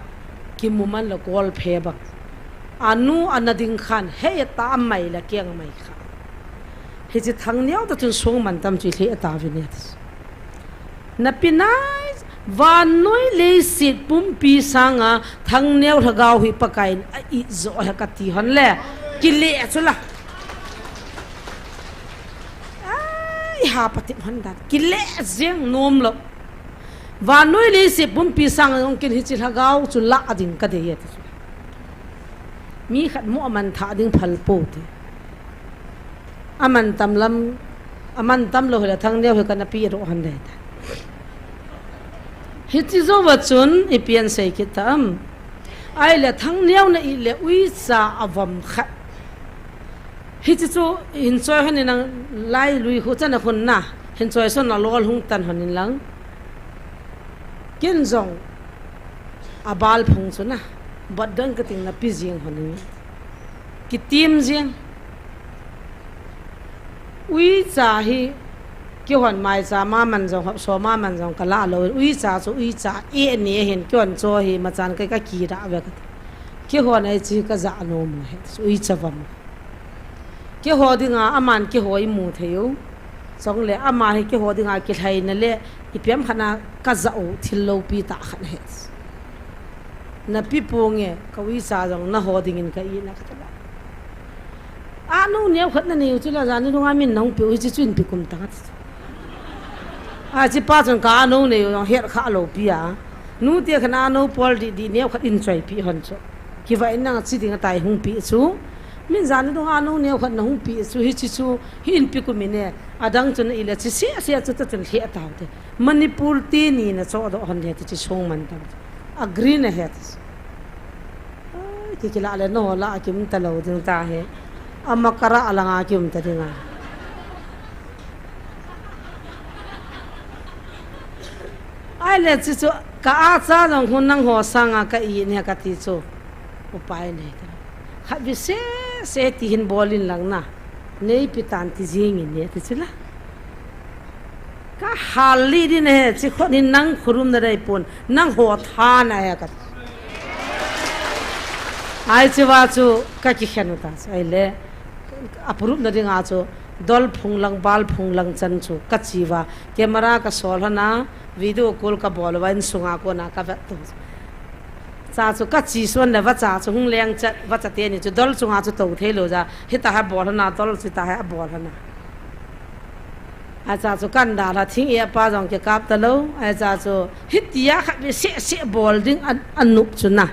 Kimu man lou kol phe bang. Anu ana ding khan, hei ta amai la keng mai kha. Hiche Thangneo toh chun songmantam chu ilheh tauvin ati. Napi nai, vannoi leiset pumpi sanga Thangneo lhagao hi Pakaiyin a-it joh ahi kati hon le. Kile chu la. Ai, ha patep hon dan. Kile jeng nom lou. Vannoi leiset pumpi sanga jong ken hiche lhagao chu lah ding kadei ati chu. Mi khat mo aman thah ding phal pou te. Aman tam lam, aman tam lou hile Thangneo hi kana pi ro han dei ta. Hiche jouva chun ipi asei kit tam. Ahile Thangneo na it le uicha avom khat. Hiche chu hin choi hon in nang lailui khu chana khun na. Hin choi son na lol hung tan hon in lang. Ken jong abal phung chu na. Bot dang kating napi jing hon in. Kitim jing. Uicha hi kihon maicha ma man jong hop so ma man jong kala lou. Uicha chu uicha e ni hin kihon cho hi machan kai kakira ve kati. Kihon ai chi kaja nom u he. Uicha vam. Kiho dinga, aman kiho imu thei u. Chule ama hi kiho dinga kilhaina le, ipi ham khat na kajah u thil loupi tah khat ahi. Napi ponge, ka uicha jong naho dingin ka it na kati la. Anou neo khat nanei u chule, jani dunga min nahung peh u hiche chu inpi kum tang ati. Achi pa chun ka anou nei u jong het kha loupi a. Nute khat anou pol didi neo khat in choipi hon chu. Kivah in nang chi ding atai hung pi chu. Min jani dunga anou neo khat nahung pi chu, hiche chu, hi inpi kum ine, adang chun ile chi sia sia chu ta chun lheh tau te. Manipur teni na chodoh hon le ti chi songmantam. A green ahi ti. Ai, ki kila le no la a kim ta lou ding tahi. Ama kara alanga kim ta dinga. Ahile chi chu ka acha jong hun nangho sanga ka it ne kati chu. Upai nei ta. Khatvei sese ti hin bol in lang na. Neipi tan ti jing in ne ti chu la. Ka hal li din he, chi khon hin nang khurum na dei pon, nang ho tha na he ka. Ai chi va chu ka kikhen u ta, ai le, a purup na ding a chu, dol phung lang, bal phung lang chan chu, ka chi va, camera ka sol hana, video call ka bol va, in sunga kona ka vet tu. Cha chu ka chi suan le va cha chu hung leng chat, va cha te ni chu dol chunga chu to thei lo ja, hita ha bol hana, dol chu ta ha bol hana. A cha chu kan da la thing e pa jong ke kap ta lo. A cha chu hitia khat ve se se bol ding an, an nup chu na.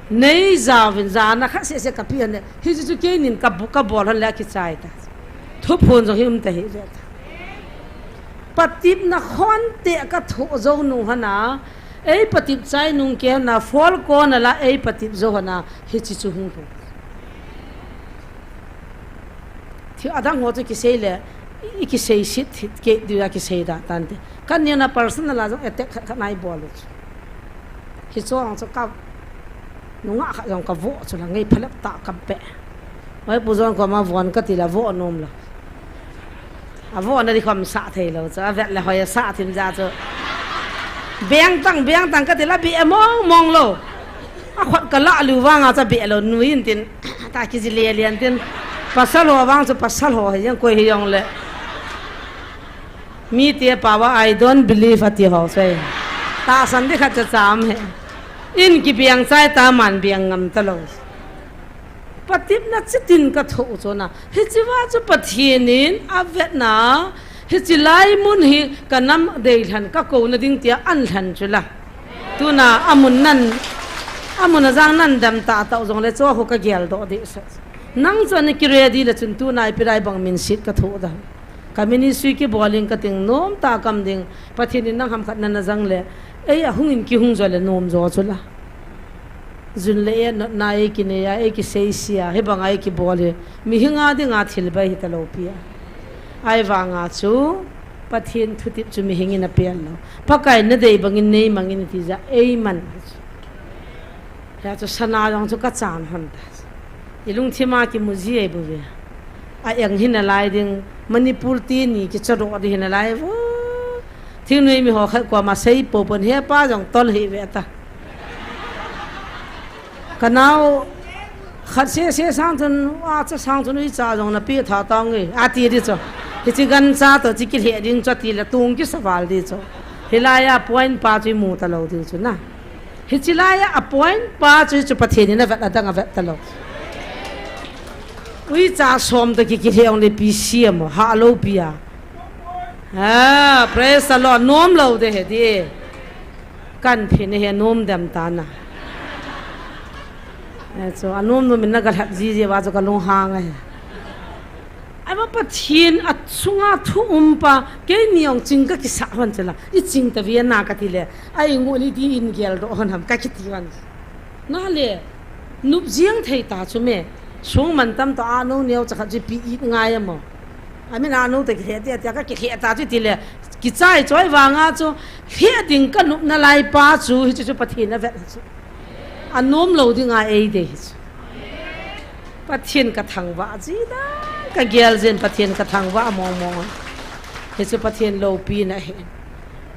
Nei ja vin ja na khat se se ka pi ne. Hi chu chu ke nin ka bu ka bol han le ki chai ta. Thu phun jong hi um ta hi je ta. Patip na khon te ka thu jo nu hana. Ei patip chai nung ke na fol ko na la ei patip jo hana. Hi chi chu hung hung. Thil adang ho chu kisei le, i, i kisei sit thit ke, diu a kisei da tante. Kan ni na personal a jong attack khat khat nai bol chu. Hi chuang chu ka, nunga khat jong ka vo chu la ngei phalep ta ka pe. Oi pu jong ko ma von ka ti la vo nom la. A vo na di khom sa thei lo chu, a vet le hoi a sa thim ja chu. Beng tang, beng tang ka ti la bi a mong mong lo. A khot ka la lu vang a cha be lo nu in tin. Ta ki ji le lian tin. Pasal ho vang chu pasal ho hi jong koi hi jong le. Mi te pa va, "I don't believe," a ti ho sei. Ta san di khat cha cham he. In ki biang chai ta man biang ngam ta lo. Patip na chitin ka tho u chu na. Hi chi va chu Pathian in a vet na. Hi chi lai mun hi ka nam dei lhan ka ko na ding tia an lhan chu la. Tuna a mun nan, a mun a jang nan dam ta ta u jong le chu ho ka gel do di sa. Nang chu ni ki ready le chun tuna i pirai bang min sit ka tho da. Ka ministry ki bol in ka ting nom ta kam ding. Pathian in nang ham khat na na jang le. Ei a hung in ki hung jo le nom jo chu la. Jun le e na, na e ki ne ya, e ki sei sia, he bang a e ki bol he. Mi hinga dinga thil bai hi ta lo pi a. Ai vanga chu, Pathian thutip chu mi hingin a pian lo. Pakai na dei bangin nei mangin ti ja, ei man. Ya chu sana jong chu ka chan hon ta. I lungthim a ki mu ji ei bu ve. A eng hin a lai ding, Manipur ti ni ki cha ro di hin a lai vu. Thingnoi mi ho khat kua ma sei po pon he pa jong tol hi ve ta. Ka nau khat se se sang chun, a cha sang chun i cha jong na pi tha tang e. A ti di cho. Hi chi gan cha to chi ki he ding cho ti la tung ki sa val di cho. Hi lai a point pa chi mu ta lo ding chu na. Hi chi lai a point pa chu chu Pathian in a vet a dang a vet ta lo. Ui cha som to ki ki he ong le pi siam ha lo pi a. Ah, praise the Lord. Nom lo de he di. Kan phin he nom dem ta na. Eh, chu a nom nom in na ka lhap ji ji va chu ka lung hang he. Ai ma Pathian a chunga thu um pa, kei ni ong ching ka kisa hon chela. I ching ta via na ka ti le. Ai ngu ni di in gel do hon ham ka ki ti hon. Na le, nup jiang thei ta chu me. Sung man tam to a no neo cha kha ji pi i ngai mo. A min a no te ki he te te ka ki he ta chu ti le. Ki chai choi vanga chu he ding ka nup na lai pa chu hi chu chu Pathian a vet chu. A nom lo ding a ei de hi chu. Pathian ka thangvah ji da, ka gel jin Pathian ka thangvah mong mong. Hi chu Pathian lopi na hi.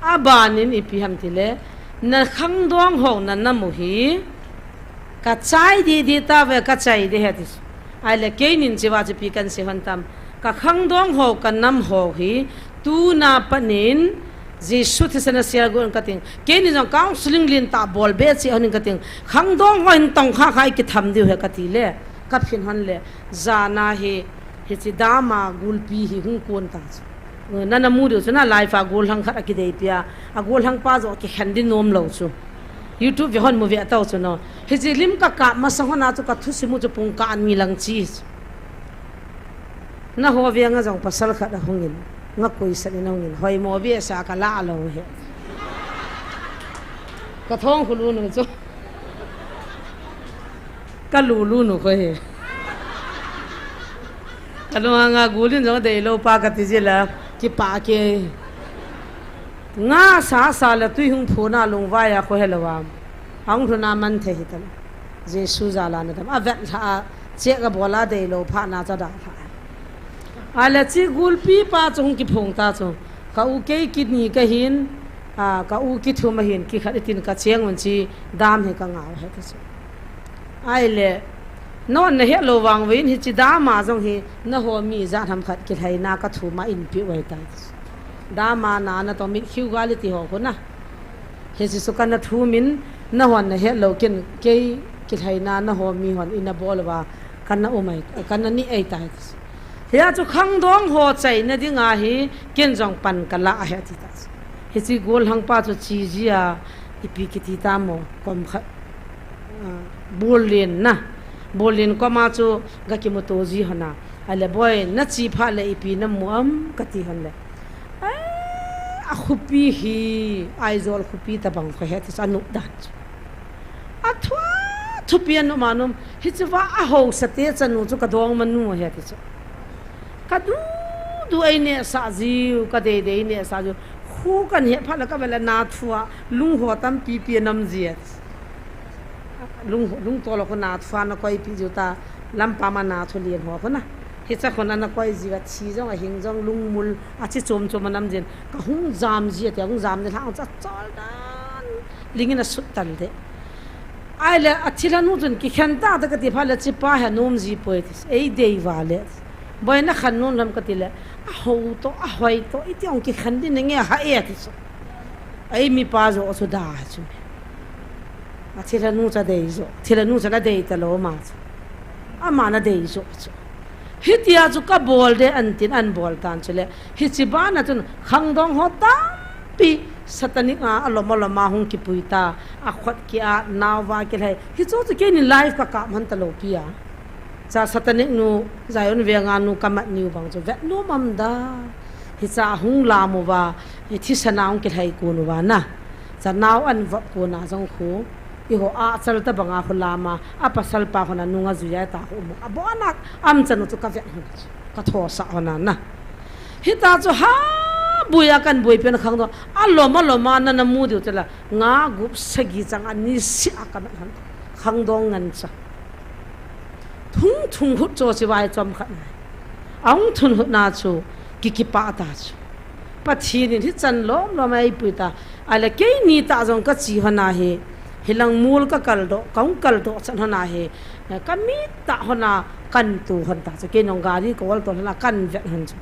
A ban in ipi ham ti le, na khangdong ho na na mu hi, ka chai di di ta ve ka chai di he ti. Ai le kei nin chi va chi pi kan si hon tam. Ka khangdong ho ka nam ho hi, tu na panin, Jesu thisen a sial gon ka ting. Kei ni jong counseling lin ta bol be chi hon ka ting. Khangdong ho hin tong kha khai ki tham diu he ka ti le. Ka phin hon le. Jana hi, hi chi dama gulpi hi hung kon ta chu. Na na mu diu chu na live a gul hang khat a ki dei pia. A gul hang pa jo ki khen din nom lo chu. YouTube ve hon mu ve tau chu no. Hi chi lim ka kap ma sa hon a chu ka thu si mu chu pung ka an mi lang chi. Na ho ve nga jong pasal khat a hung in. Nga koi sa ni na hung in. Hoi mo ve sa ka la lo he. Ka thong khu lu nu chu. Ka lulu nu ko he. Ka lung anga gulin jong dei lo pa ka ti jila ki pa ke. Nga sa sa la tui hung phuna lung vai a ko he lo am. Hung thuna man the hi ta. Jesu jala na dam. A vet lha a che ka bola dei lo pha na cha da lha. A la chi gulpi pa chung ki phung ta chung. Ka u kei kini kahin, a, ka u kithum ahin, kikhat itin kacheng un chi dam hi kangah u ahi ti chu. Ahile, non nahet lou vangvei in hiche dam a jong hi, naho mi ijat ham khat kilhaina kathum a eipe u ahitai ti chu. Dam a na natong mit khiu gal iti ho khu na. Hiche chu kana thum in, nahon nahet lou ken, kei kilhaina naho mi hon ina bol uva, kana um ahi, kana neh ahitai ti chu. Hia chu khangdong ho chaina dinga hi, ken jong pan kala ahi ati ta chu. Hiche golhang pa chu chi jia, ipi kiti tam o, kom khat, a, Berlin na. Berlin koma chu gakimuto ji hon a. Ahile boi, nache phat le ipi namu am kati hon le. Eh, akhopi hi, Aizawl khopi tabang kho ahi ti chu, anop dan chu. Athu, thupi anop ma nom, hiche va ahaosa te chanu chu kadongmanu ahi ti chu. Kadudu einehsah jiu, kadeidei einehsah jiu. Khu kahin het phat le kavet le nathu a, lung ho tampi pi anam ji e. Lung, lungtol a khu nathu a ana koipi jiu ta, lampam a nathu lien ho khu na. Hiche khun ana koi ji a, thi jong ahing jong lungmul, achi chom chom anam jin. Kahung jam ji ati, ahung jam ji lhang chu achol dan. Ling in asut tan de. Ahile, athilhanu chun kikhen tah ta kati phat le, hiche pa hi anom ji poi ti. Eidei uva le. Boi nakhen nom ham kati le. Ahao toh, ahoi toh, iti ong kikhen ding nange ha e ti chu. Eimi pa joh chu da chu. Athilhanu chu adei joh. Thilhanu chu nadei talou ama chu. Ama nadei joh chu. Hitia chu kabol de an tin an bol tan chule. Hiche bana chun khangdong ho tampi satanic a alom alom a hung kipui ta. Akhut ki-at, nao va kilhai. Hichu chu keinin live kakap hon talou pi a. Cha satanic nu, Zion Veng a nu kamat niu bang chu vet nom am da. Hicha ahung lam uva, hi thisan a hung kilhai kon uva na. Cha nao an vop kon a jong khu, eiho achal tabang a khu lam a, apasal pa khun anung ajui a ta khu mu. Abon a, am chanu chu kavet hon chu, kathosah hon a na. Hita chu ha, boi a kan boipi na khangdong, alom alom a nana mu diu chu la, nga gup sagi chang a nise a kamat hon, khangdong ngen cha. Thung thung hut chu chibai chom khat nai. Ahung thun hut na chu, ki kipah ta chu. Pathen in hichan lom lom a eipui ta. Ahile keini tah jong kache hon a hi, hilang mol kakal doh, kahung kal doh chan hon a hi, eh, kamit tah hon a kan tu hon ta chu. Kei nong gari ka ol to hon a kan vet hon chu.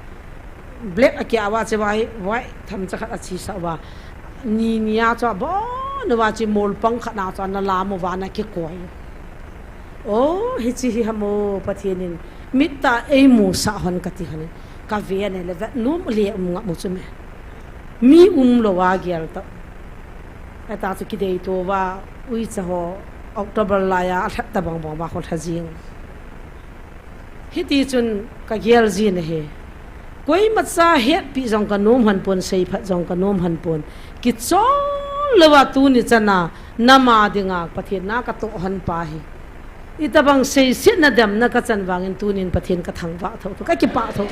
Black a kia uva chibai, white tham cha khat ache sah uva. Ni ni a chu abon uva chi mol pang khat na chu ana lam uva ana kikoi. O, hiche hi ham o, Pathen in mit tah a eimusah hon kati hon in. Kave a nile vet nom le um ngam u chu me. Mi umlou a gel ta. Ata chu kidei to uva, uicha ho, October lai a, alhat tabang bang uva ho lha jing. Hiti chun kagel jin ahi. Koimacha hetpi jong kanom hon pon, seiphat jong kanom hon pon. Kichol louva tuni chan a, nama dinga Pathen na katoh hon pa hi. Itabang seisetna demna kachan vangin tunin Pathen kathangvah thou, kakipah thou.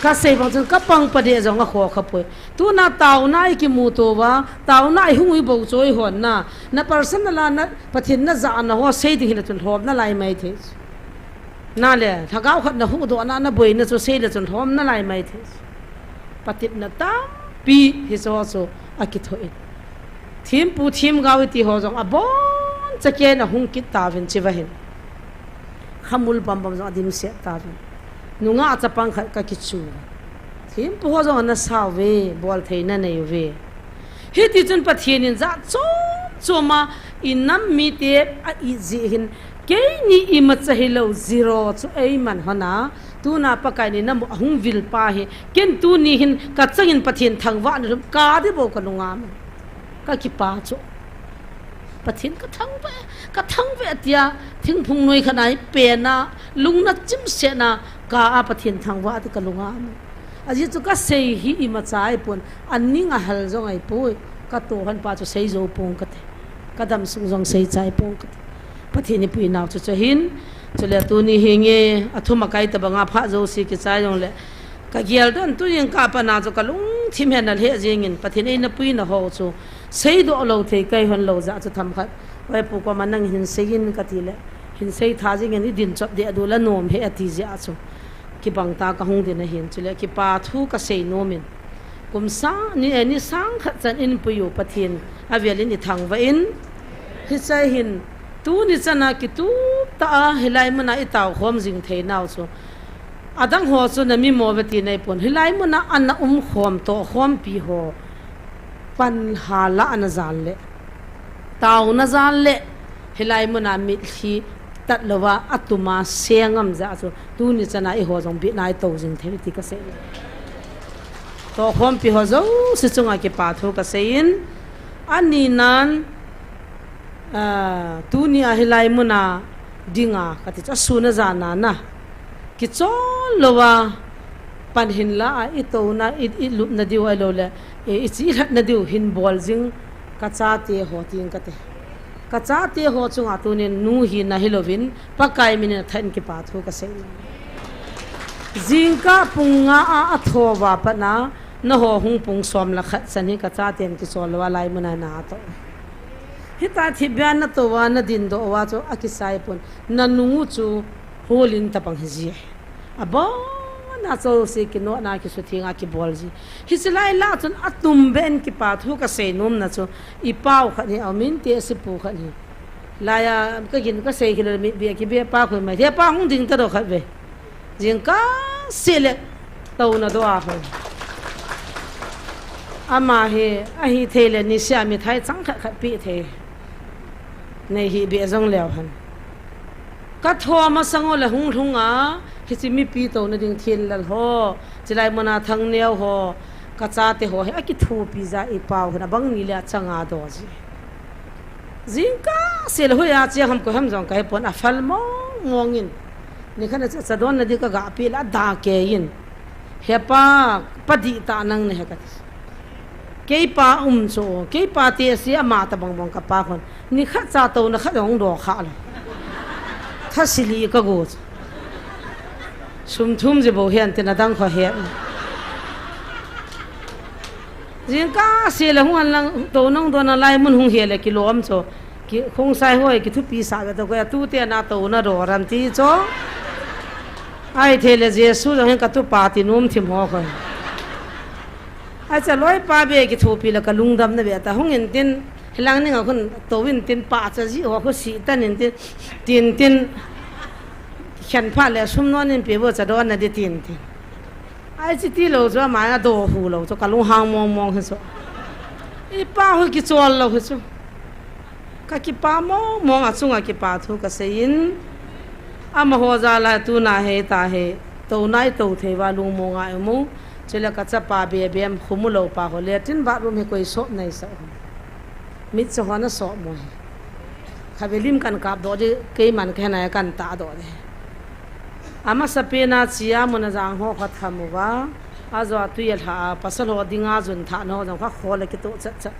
Kasei bang chun kapang pa deh jong akho khapoi. Tuna taona ikimuto uva, taona ihung ui bou choi hon na, na personal a na Pathen najahna ho sei ding hile chun lhom nalai mai thei. Na le, lhagao khat nahuhdoh na, naboina chu sei le chun lhom nalai mai thei. Patepna tampi hiche ho chu akithoh in. Thempu themgao iti ho jong abon chakei in ahung kit tauvin chiva hin. Khamul bambam jong adimset tauvin. Nungah chapang khat kakichu. Thempu ho jong ana sau ve, bol theina nei uve. Hiti chun Pathen in jat chom chom a inam mite a-it jeh hin, keini imacha hilou zero chu eiman hon a, tuna Pakai in namu ahung vil pa hi, ken tuni hin kachang in Pathen thangvah na lum kati bou kalung a um e. Kakipah chu. Pathen kathangvah, kathangvah tia, thingphung noi khat a ipen a, lungna chimset na, ka a Pathen thangvah ti kalung a um e. Ajeh chu kasei hi imacha ahipon, aning ahal jong ahipoi, katoh hon pa chu sei jou pong kate, kadam sung jong sei chai pong kate. Pathen ipui nau chu chu ahin, chule tuni hi nge, athum akai tabang a phat jouse kichai jongle, kagel don tunin kapat na chu kalungthim hi ana lheh jeng in, Pathen eina puina ho chu, seidoh lou thei kai hon lou jeh chu themkhat, Oi Pu koma nang hin sei in kati le, hin sei tha jeng in idin chot deh dul anom e ati jeh chu. Kibang ta kahung din ahin chule kipa thu kasei nom in. Kum sang ni, eh, ni sang khat chan in puiyu Pathen avelin i thangvah in, hiche hin tuni chana kitup tah a hilai muna i tao khom jing theinau chu adang ho chu na mimo ve ti nei pon, hilai muna ana um khom toh khompi ho pan hala ana jan le tauna jan le hilai muna mitlhi tat louva atuma sengam ja chu tuni chana i ho jong bit nai to jing thei ti ka sei. Toh khompi ho jouse chunga kipa thu ka sei in, ani nan, ah, tuni a hilai muna dinga kati chu asuna jana na kichol louva pan hin la a i touna i, i lupna diu ahilou le i, i chilhatna diu hin bol jing ka chate ho ting kate. Ka chate ho chunga tunin nu hina hilouvin Pakai minin athain kipa thu ka sei. Jingkah pung nga a athouva pat na na ho hung pung som le khat chan hi ka chaten kichol louva lai muna na to. Hita thibia na touva na dindoh uva chu akisai pon, na nung u chu holin tabang hi ji. Abon a chol si kinotna kisuthenga kibol ji. Hiche lai la chun atum ben kipa thu ka sei nom na chu i pau khat hi a min te si pu khat hi. Laiya ka gin ka sei khilou mi bia kibia pa khoi mai. He pa hung ding ta do khat ve. Jingkah seh le touna do a hoi. Ama hi ahi thei le nisea mithai chang khat khat pe thei. Nei hi bia jong leu hen. Ka thou masang u le hung lhung a, hiche mipi touna ding thin lal ho, chilai muna thang neo ho, ka chate ho hi akithopi ja i pau hin abang ni le achanga do ji. Jingkah seh le hoiya cheng ham koi ham jong ka he pon, afal mong mong in. Nikhat na cha, cha don na di ka ga pi la da ke in. He pa, pa di ta nang ne he ka ti. Kei pa um chu, kei pa te si ama tabang bang ka pa khon. Nikhat cha touna khat jong do kha lo. Tha sili ka go chu. Sum thum ji bo hen tin adang kho he. Jingkah seh le hung an lang touna hung dona lai mun hung he le kilom chu. Ki, khongsai hoi kithupi sa ve to ko ya tute na touna do ram ti chu. Ahi thei le Jesu jong hin ka tupa ti nom thim ho khoi. Ahi cha loipa be kithopi le ka lungdam na be ta hung in tin hilang ning a khun tou in tin pa cha ji ho khu si tan in tin tin tin khen pha le sum non in pe bo cha don na di tin tin. Ahi chi ti lou chu ama na do hu lou chu ka lunghang mong mong hi chu. I pa hu kichol lou hi chu. Ka kipa mong mong a chunga kipa thu ka sei in. Amaho jal a tuna he ta he. Touna i to thei uva lungmong a i um u. Chule ka chapa be bem khum u lou pa ho le tin bathroom hi koi sop nei sa u. Mit cho ho na sop mo he. Kha ve lim kan kap do di keiman ka he na kan ta do di. Amasa pena chia muna jang ho kha tham uva. Ajo a tui a lha a pasal ho dinga jun tha na ho jong kha kho le kito chat chat.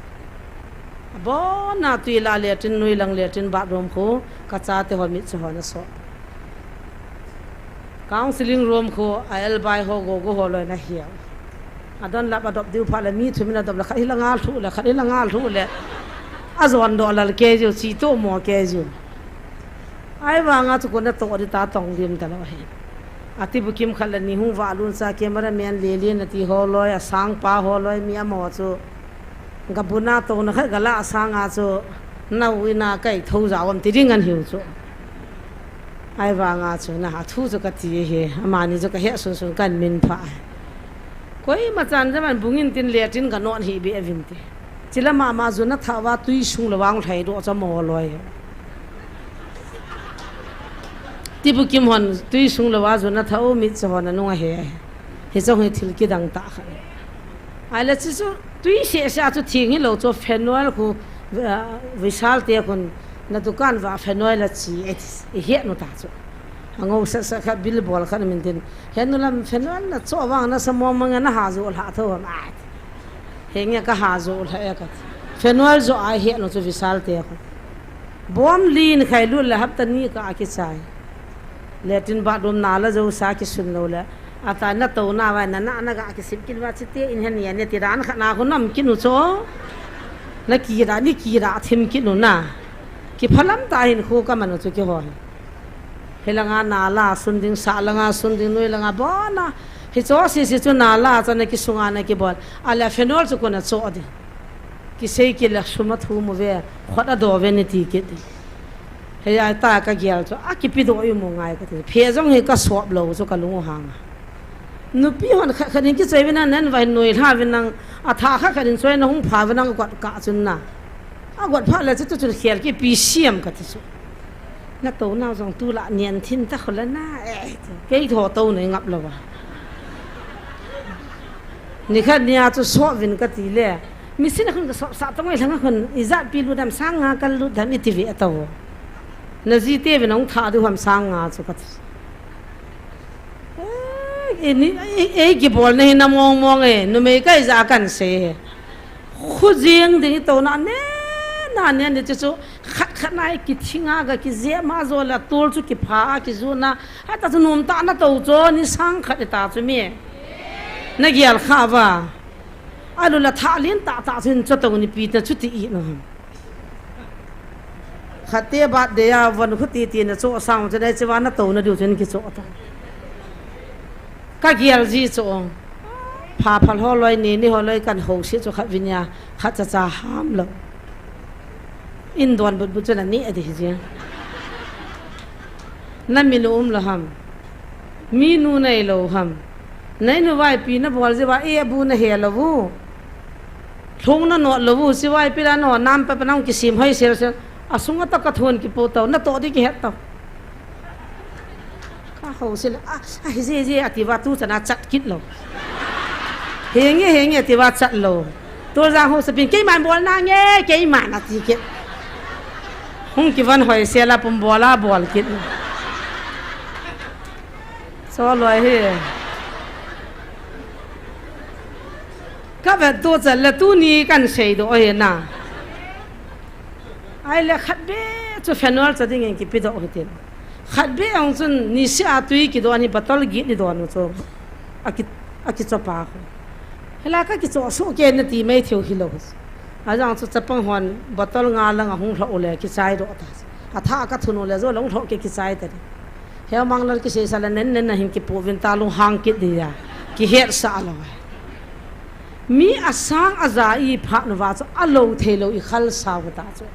Abon a tui la latrine, nui lang latrine, bathroom khu ka chate ho mit cho ho na so. Counseling room khu a elbai ho gogo ho loi na hiau. Adon lap adop diu pha le mi thum in adop le khat hi la ngal thu le khat hi la ngal thu le. Ajon do lal ke ju chi to mo ke ju. Ahivanga chu kona to di ta tong dim ta lou hi. Ati bukim khat le ni hung va lun sa camera man le le na ti ho loi a sang pa ho loi mi amo chu. Gabuna to na khat gala a sang a chu nau ina kai tho ja wam ti ding an hiu chu. Ahivanga chu na ha thu chu ka ti hi amani chu ka he sun sun kan min pha. Koima chan jaman bungin tin le tin ka non hi be vin ti. Chila mama juna tha uva tui sung lou vang lhai do cha mo loi. Tibukim hon tui sung lou va juna tha u mit cha hon anung a he. Hi chong hi thil kidang ta kha. Ai la chi chu tui se se a chu thing hi lou chu phenol khu, ah, Vishal te khun na dukan va phenol la chi e ti. I he nu ta chu. Ango sa sa kha bil bol kha min tin. He nu lam phenol na cho vang na sa mo mang na ha ju la tho ma. Henge ka ha jo lha e ka. Phenol jo ai he no chu Vishal te ko. Bom lin khai lut le hapta ni ka a kichai. Latrine bathroom na la jo sa kisun lou le. Ata na to na vai na na na ga kisip kin va chi te in he ni ne ti dan kha na ko nam kin u cho. Na ki da ni ki da thim kin u na. Ki phalam ta hin khu ka man u chu ki hoi. Helanga nala sunding, salanga sunding, nuilanga bona. Hicho sese chu nala chana kisunga na kibol. Ala phenol chu kona cho di. Kisei kile sum athum uve, khut ado uve nati kit di. Heia ta kagel chu, akipedoh u mu ngai kati. Phe jong hi kasop lou chu kalung u hanga. Nupi hon khat khat in kichoi uvinang, nen vai noi lha uvinang, atha khat khat in choi na hung pha uvinang agot kah chun na. Agot pha le chu tu chun khel kipe siam kati chu. Natou nau jong tulai nian thin ta khula na, eh, kei tho tou nei ngap lou va. Nikhat nia chu sop uvin kati le. Machine a khun kasop sah tong ai lhanga khun ijat pi lut dam sang nga kal lut dam iti ve atou. Naji te ve nong tha du ham sang nga chu kati. Eh, eh, ni, eh, eh, kibolna hi na mong mong e, numei kaija kan sei he. Khujing ding i touna ne, na ne ni chu chu, khat khat na i kithinga ga kijema jo la tol chu kipha a kijuna, hata chu nom ta na to cho ni sang khat i ta chu mi. Na gial kha va. Alu la tha lin ta ta chin cho to ni pi ta chu ti i no. Khat te birthday a von khu ti ti na cho sang chu dai chi va na to na diu chun ki cho ta. Ka gial ji cho. Pha phal ho loi ni ni ho loi kan ho si chu khat vin ya, khat cha cha ham lo. In don but but chu na ni a di ji. Na mi nu um lo ham. Mi nu nei lo ham. Nei nu vai pi na bol ji va e bu na he lo vu. Lhung na not lou u, sivai pila no, nam pa pa nang kisim hoi sel sel. Asung ata ka thon kipo tau, na to di kihet tau. Ka ho sel, a, a, hi je je, ati va tu chana chat kit lou. Henge, henge, ati va chat lou. Tu jang ho sapin, keiman bol nange, keiman ati kit. Hung kivan hoi sel a pum bol a bol kit lou. So loi hi. Ka vet tu chan le tuni kan sei doh hi na. Ai le khat be chu phenol cha ding in kipe doh hi tin. Khat be ong chun nisi a tui kidon hi bottle get ni don u chu. A ki, a kicho pa khu. Hela ka kicho su ke na ti mai theu hi lo. A jang chu chapang hon bottle nga lang a hung lho u le kichai doh ta. A tha ka thun u le jo long lho ke kichai ta di. Heu mang lal kisei sa la nen nen na hin kipu vin ta lung hang kit di ya. Kihet sa lo. Mi asang aja i phat nu va chu alo thei lo i khal sa u ta chu.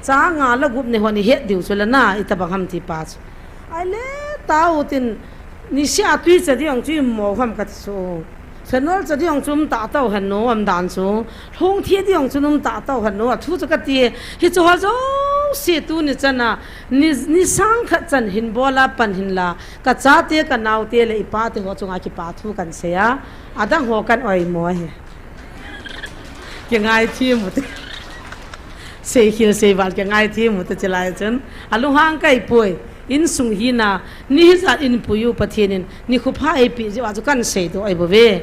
Cha nga la gup ne hon i het diu chu la na i ta bang ham ti pa chu. Ai le ta u tin nisi a tui cha di ong chu i mo ham ka ti chu. Phenol cha di ong chu um ta tau hen no am dan chu. Lhung thi di ong chu um ta tau hen no. A thu chu ka ti hi chu ho jo si tu ni chana. Ni, ni sang khat chan hin bol a pan hin la, ka chate, ka naote le i pate ho chunga kipa thu kan sei a, adang ho kan oimo hi. Kingai thim u te. Sei khil sei val kingai thim u te chilai chun. Alunghang kai poi, insung hi na, ni hi jat in puiu Pathen in, ni khu pha ei pi jiu a chu kan sei doh ai bo ve.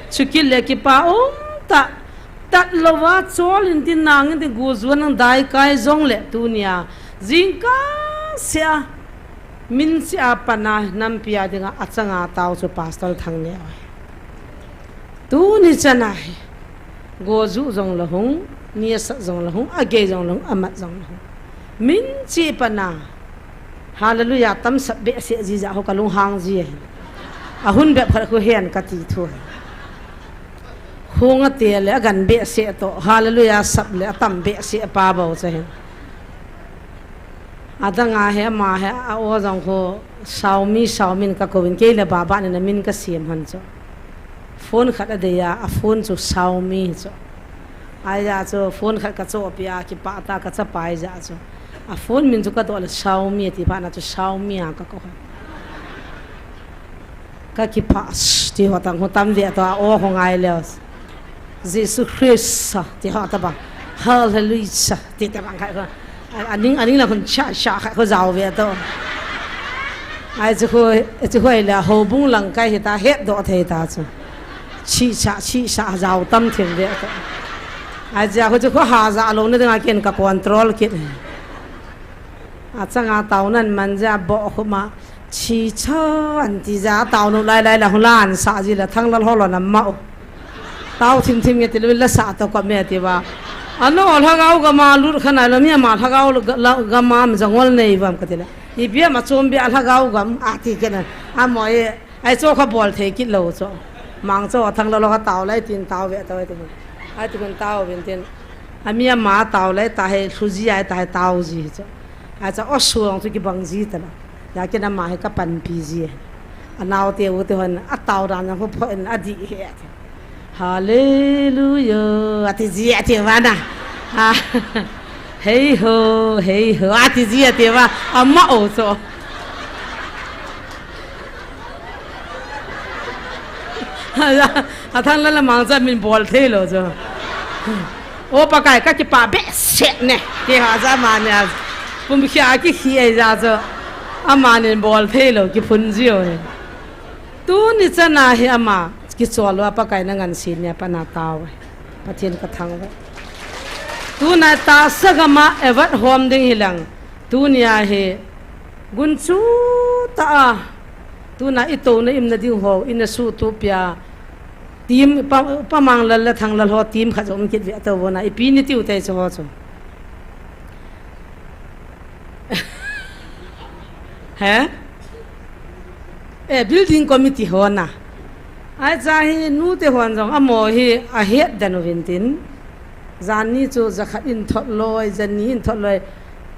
Chukit le kipa um ta, tat lou va chol in tin nang in tin gu zuan nang dai kai jong le tu nia. Jingkah sia, min sia pana nampi a dinga achanga tau chu Pastor Thangneo. Tuni chana hi, goju jong la hung, niasa jong la hung, agei jong la hung, amat jong la hung. Min chi pana, hallelujah, tam sap be se ji ja ho ka lung hang ji ahi. Ahun bep khat khu hen ka ti thu. Khung a te le a gan behseh toh, hallelujah sap le a tam behseh a pa bou cha hin. A dang a he, ama he, a o jong khu, Saumi, Saumin ka kou in, kei le Baba nin a min ka siam hon chu. Phone khat a dei a, a phone chu Saumi chu. Ai ja chu, phone khat ka chohpi a, kipah ta ka chapa ai ja chu. A phone min chu ka doh le Saumi a ti phat na chu Saumi a ka kou hon. Ka kipah, ti ho tang ho tam ve to a o ho ngai le. Jesu Christ, ti ho ta bang. Hallelujah, ti ta bang khai ho. A, aning, aning la khun cha, cha khai ho jao ve to. Ai chu ho, chu ho le ho bung lang kai hi ta het doh thei ta chu. Chi cha, chi cha jao tam thim ve to. Ai ja ho chu ho ha ja lo na ding a ken ka control kit. A changa tau nan man ja bo khuma. Chi cha an ti ja tau nu lai lai la hula an sa ji la thang lal holo na ma u. Tau thim thim nge ti lu la sa to ko me ti ba. Ano lhagao gam a lut khan a lo mi ama lhagao ga, la, gam a mi jangol nei vam ka ti la. I bia ma chom bia lhagao gam a ti ke na. A mo e Ai chu kha bol thei kit lou chu. Mang chu Thanglal kha tao lai tin tao ve tao ai ti. Ai ti kun tao vin tin. Ami ama tao lai ta he lhuji ai ta he tao ji chu. Ai chu o suang chu kibang ji ta la. Ya kin ama he ka panpi ji. Anao te u te hon a tao dan ho pho in a di he. Hallelujah. Ati ji ati vana. Ha. Hei ho, hei ho. Ati ji ati va. Ama o chu. A Thanglal la mang chu min bol thei lou chu. O Pakai ka kipa behseh ne. Ti ha ja ma ne a. Pum khia ki khi ai ja chu. Ama nin bol thei lou ki phun ji o ne. Tuni chana hi ama kichol uva Pakai na ngansi nia pana tao. Pathen ka thangvah. Tuna tahsa gama evat hom ding hilang. Tunia hi gunchu ta a. Tuna i touna imna ding ho, ina sutu pia. Team pa, pa Manglal le Thanglal ho team khat jong kit ve to bona. Ipi ni tiu te chu ho chu. He? Eh, building committee hon a. Ai cha hi nu te hon jong amo hi a het dan uvin tin. Jan ni chu jakhat in thot loi, jan ni in thot loi.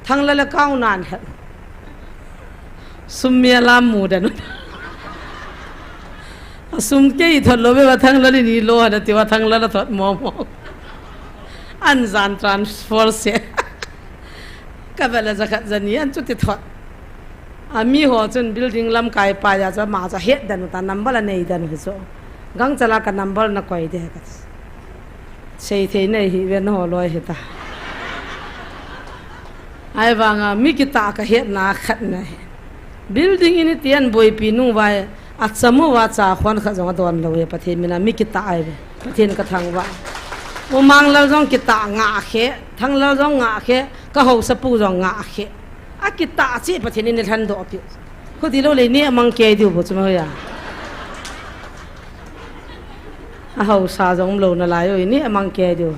Thanglal le kau nan het. Sum mi a lam mu dan u. A sum kei thot lou ve va Thanglal ni lo ha da ti va Thanglal a thot mo mo. An jan transfer se. Ka vela jakhat jani an chuti thot. A mi ho chun building lamkai pa ya cha ma cha het dan u ta number a nei dan u hi chu. Gangchal a ka number na koi de ka. Sei thei nei hi ven ho loi hi ta. Ai vanga mi kita ka hetna khat na hi. Building in itian boipi nung vai. A chamu va cha khon kha jong a don lo e Pathen mina mi kita ai ve. Pathen ka thangvah. U Manglal jong kita nga khe, Thanglal jong nga khe, ka hausa pu jong nga khe. A kita chi Pathen in lhan do pi. Khu ti lo le ni amang ke diu bo chuma ya. A hausa jong lo na lai oi ni amang ke diu.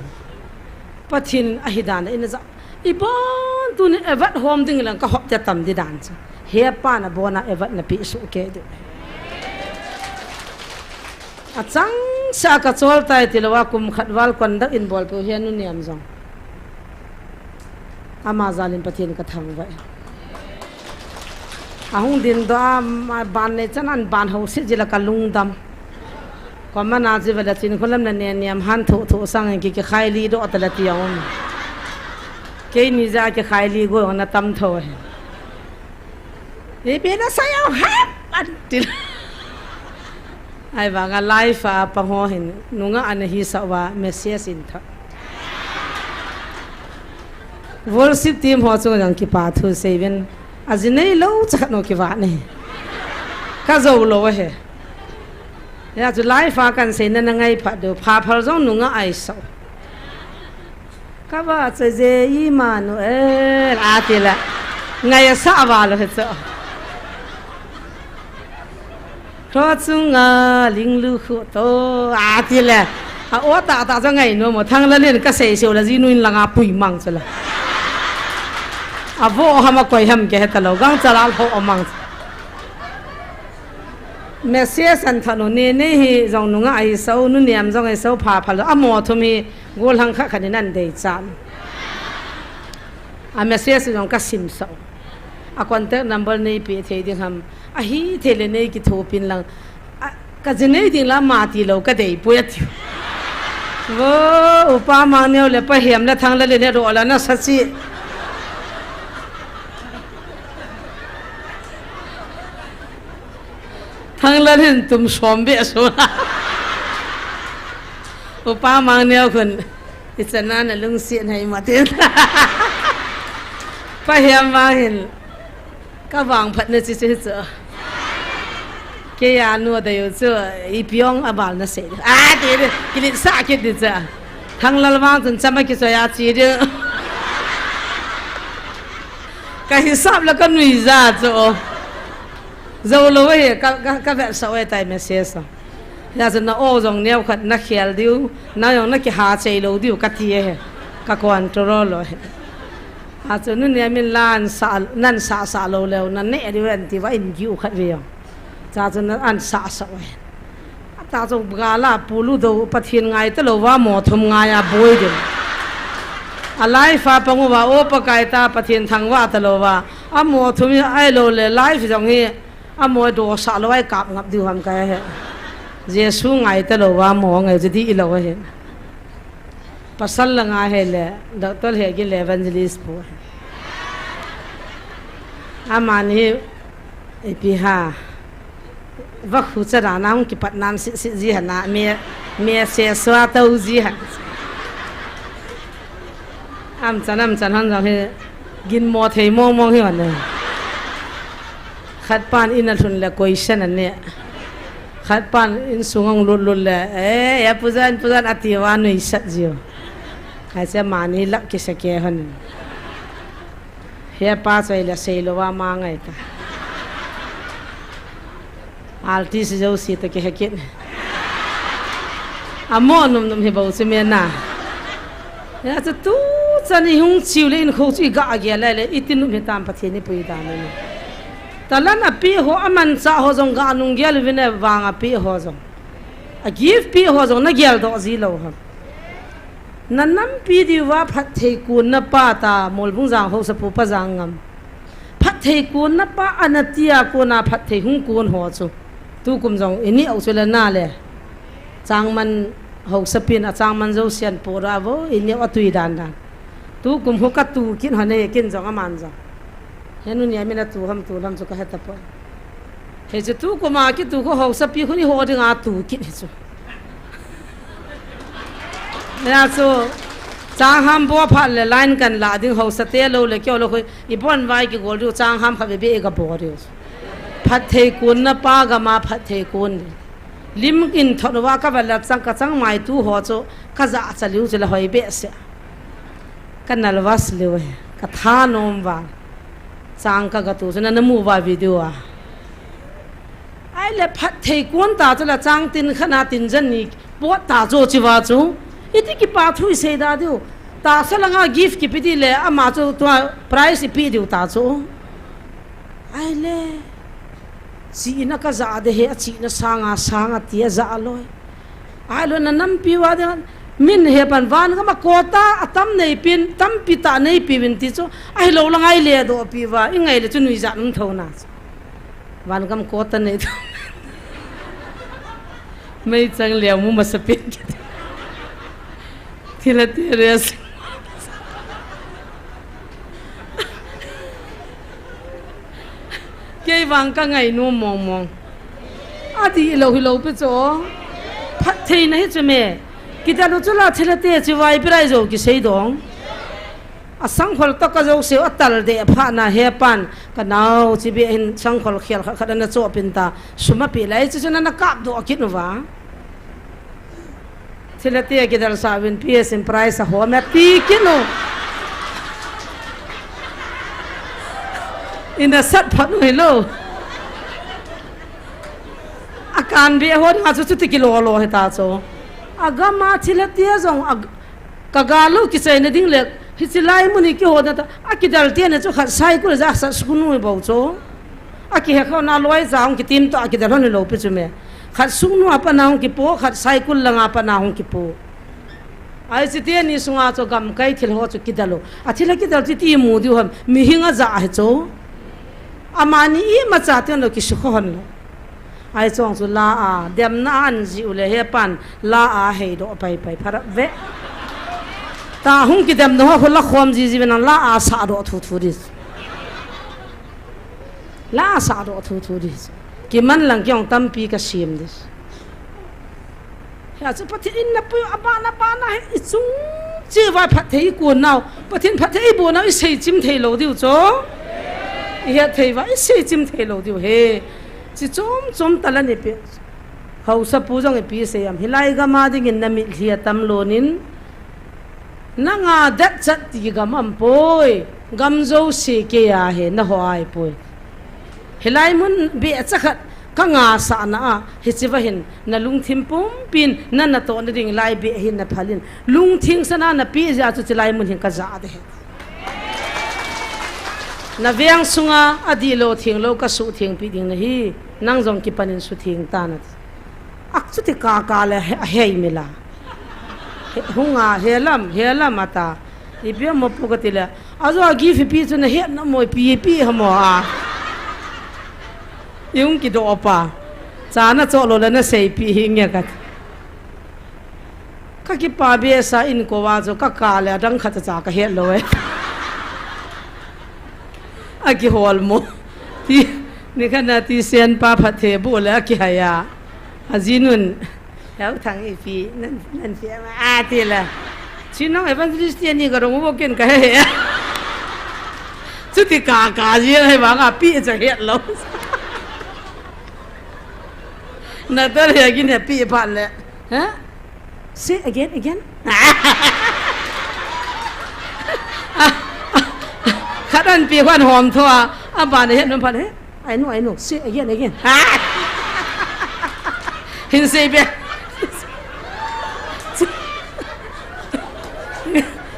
Pathen a hi dan in ja. Ibon tuni evat hom ding lang ka hop te tam di dan chu. He pa na bona evat na pi su ke di. A chang sa ka chol tai ti lo a kum khat val kon dak in bol pu he nu niam jong. Ama jalin Pathen ka thangvah. A hung din do a, ma ban nei chan an ban ho sit jila ka lungdam. Ko mana ji vela chin khulam na ne niam han thu thu sang ki ki khai li do ta la ti a um. Kei ni ja ki khai li go na tam tho he. Ipi na sa yau hap an til. Ai vanga live a pa ho hin nunga ana hi sa va message in tha. Worship team ho chung jong kipa thu sei ven. A ji nei lo cha khat no kiva nei. Ka jo lo he. Ya chu live a kan sei na na ngai pha do pha phal jong nunga ai so. Ka va cha je Emmanuel a ti la. Ngai a sa va lo he cho. Kho chunga ling lu khu to a ti le. A o ta ta cha ngai no mo Thanglal in ka sei seo la ji nu in langa pui mang cha la. A vo ham a koi ham ke he ta lo Gangchal a ho mang. Message an tha no ne ne hi jong nunga ai so nu niam jong ai so pha pha lo a mo thum hi gol hang kha kha ni nan dei chan. A message jong ka sim so. A contact number nei pe thei ding ham. A hi thei le nei ki thopin lang. A, ka ji nei ding la ma ti lo ka dei pui a ti. Vo, upa Mangneo le Pa Hiam le Thanglal le ne ro la na sa chi. Thanglal hin tum som be so. Upa Mangneo khun. Ichana na lungsi nai ma tin. Pa Hiam ma hin. Ka vang phat na chi chi chu. Kei a nu da yu chu, i piong a bal na sei. A ti de, kilit sa kit di cha. Thanglal vang chun chama ki so ya chi de. Ka hisap la ka nui ja chu. Zo lo he, ka, ka, ka vet sa we tai message sa. Ya chu na o jong neo khat na khel diu, na jong na ki ha chei lo diu ka ti he. Ka control lo he. A chu nu ne min lan sa, nan sa sa lo leo, na ne diu an ti va in giu khat ve jong. Cha chun an sah sah uve. Ata chu gala pulu do Pathen ngai ta lou va mo thum ngai a boi din. A life a pang uva o Pakai ta Pathen thangvah ta lou va. A mo thum hi ai lou le life jong hi a mo do sah lou ai kap ngap diu ham kai he. Jesu ngai ta lou va mo ngai chu di i lou he. Pasal la ngai he le, doctor he ki le evangelist pu he. Aman hi ipi ha. Vakhu cha da na hung kipat nan si si ji hana me me se swa tau ji han. Am chan am chan han jong hi gin mo thei mong mong hi wan ne. Khat pan in a lhun le question an ne. Khat pan insung ang lut lut le, eh, ya pujan, pujan ati va nui sat jiu. Hai se mani lak ki se ke han. He pa choi le sei lou va ma ngai ta. Alti si jo si ta ki he kin. Amo num num hi bou si me na. Ya chu tu chan i hung chiu le in kho chu i ga a gel le, i ti num hi tam Pathen i pui dan ni. Talan a pi ho, a mancha ho jong ga nung gel vin e vang a pi ho jong. A gift pi ho jong na gel doh ji lou ham. Na nampi diu va phatthei kun na pa ta, Molbung jang ho sa pu pa jang ngam. Phatthei kun na pa ana tia kun a phatthei hung kun ho chu. Tu kum jong i ni au chu le na le. Changman ho sa pin a changman jo sian pu ra vo, i ni au a tui dan dan. Tu kum ho ka tu kin ho ne kin jong a man jong. He nu ni a min a tu ham tu lam chu ka he ta po. He chu tu kum a ki tu ko ho sa pi khu ni ho ding a tu kin he chu. Na chu, chang ham bo phat le line kan la ding ho sa te lou le kyo lou khu, i bon vai ki gol diu chang ham kha be be ka bo diu. Phatthei kun na pa ga ma phatthei kun. Lim in thot va ka va la chang ka chang mai tu ho chu, ka ja cha liu chu le hoi be se. Ka nervous liu he, ka tha nom va. Chang ka ga tu chu na na mu va video a. Ai le phatthei kun ta chu la chang tin khat na tin jan ni pot ta chu chi va chu. I ti ki pa thui sei da diu. Ta sa la nga gift ki pi di le ama chu tua prize i pi diu ta chu. Ai le. Chi ina ka ja de he a chi na sanga sanga ti a ja loi. Ai lo na nampi va de min he pan van ka ma ko ta a tam nei pin tampi ta nei pi vin ti chu. Ai lo la ngai le do pi va i ngai le chu nui ja nung tho na chu. Van kam ko ta nei tho. Mei chang le mu ma sa pin ki. Thila ti res. Kei vang ka ngai nu mong mong. A ti lo hi lo pe cho. Phat thei na hi chu me. Ki ta lu chu la thila te chi vai pi rai zo ki sei dong. A sang khol to ka zo se a tal de pha na he pan. Ka nau chi be hin sang khol khial khat khat na cho pin ta. Suma pi lai chu chu na na kap do kit nu va. Thila te kidal sa vin P S in prize a hom a ti kinu. Ina sat phat nu hilo. A kan be ho nga chu chu ti kilo lo he ta chu. A gam a thila te jong a ka ga lo ki chai na ding le hi chi lai mun hi ki ho na ta. A kidal te na chu khat cycle ja sa suknu bo chu. A ki he kho na loi ja hung ki tim to a kidal hon lo pi chu me. Khat suknu a pa na hung ki po, khat cycle langa pa na hung ki po. Ai chi te ni sunga chu gam kai thil ho chu kidal lo. A thil a kidal chi ti mu diu ham, mi hing a ja he chu. Ama ni i ma cha te lo ki su kho hon lo. Ai chong chu la a, dem na an ji u le he pan, la a hei do pai pai phara ve. Ta hung ki dem no ho la khom ji ji ve na la a sa do thu thu dis. La sa do thu thu dis. Ki man lang ki ong tampi ka sim dis. Hia chu Pathen in na pui a ba na ba na he i chung chi vai phat thei i kun nau. Pathen phat thei i bu nau i sei chim thei lo diu cho. I het thei va i sei chim thei lo diu he. Chi chom chom ta la ni pe. Hausa pu jong i pi sei am. Hilai gam a ding in na mit hlia tam lo nin. Na nga dat chat ti gam am poi. Gam zo se ke a he na ho ai poi. Hilai mun be cha khat ka nga sa na a. Hi chi va hin na lungthim pum pin na na to na ding lai be hin na phalin. Lungthim sa na na pi ja chu chi lai mun hin ka ja de he. Na veng sunga adih lou theng lou kasuh theng pi ding nahi, nang jong kipan in sutheng tan ati. Ak chuti kaka le he, hei mila. He, hunga, he lam, he lam ata. Ipi mo pu kati le. Ajo a gift pi chu nahet na mo ipi, ipi hamo a. Iung kidoh pa. Cha nacho lou le nasei pi hi nge kat. Ka kipa behseh in kou a chu ka kah le adang khat cha ka het lou e. A kihol mo. Ti, ni khat na ti sen pa phatthei bu le a kihai a. A jinun. Yau thang ipi, nan, nan pi ma a ti la. Chin nong evangelist ti ni ka rong bo ken ka he. Chuti kaka ji he ba ka pi cha het lou. Na tar he kin he pi pa le. Ha? Say again, again. Khat an pi khan hom tho a, a ban he nom phat he. I know, I know. Say again, again. Hin sei be.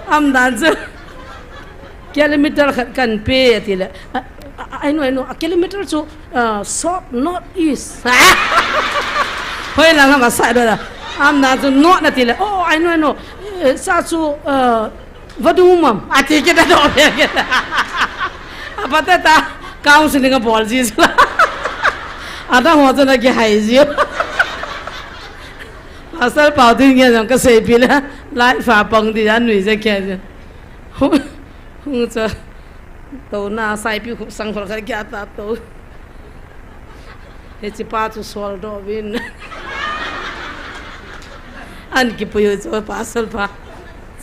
Am dan chu. Kilometer khat kan pe ati le. I, I, I know, I know. A kilometer chu, uh, south, north, east. Hoi lang ma sai do la. Am na chu north ati le. Oh, I know, I know. Eh, sa chu, uh, vadung mam. Ati kita do pe kita. Apa ta ta counseling a bol ji. Ada ho chu na kihai ji. Pastor Pau tin nge jong ka sei pi le. Lai fa pang di ja nui je ke. Hung, hung cha. Tou na sai pi khup sang khol kha kya ta tou. Hiche pa chu sol doh vin. An kipuiyu chu pastor pa.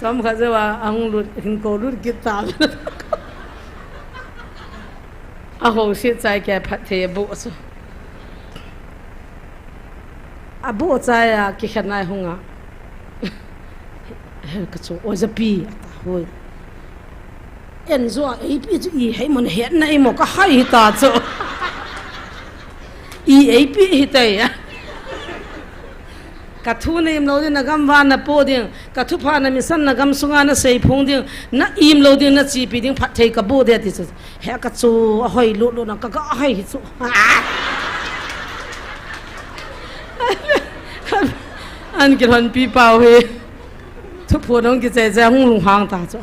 Chomkhat jou a hung lut, hin kou lut kit ta. A ho si chai ke phatthei bu chu. A bu chai a kikhen nai hung a. He ka chu, o japi, ata hoi. En jo a, eipi chu i hei mo na het na i mo ka hai hi ta chu. I eipi hi tai a. Ka thu na im lou ding, na gam van na po ding, ka thupha na mission na gam sunga na sei phong ding, na im lou ding, na chipi ding, phatthei ka bu de ti chu. He ka chu, a hoi lut lut na, ka, ka hoi hi chu. An kilhon pi pau hi. Thuphon hung kichai chai hung lunghang ta chu.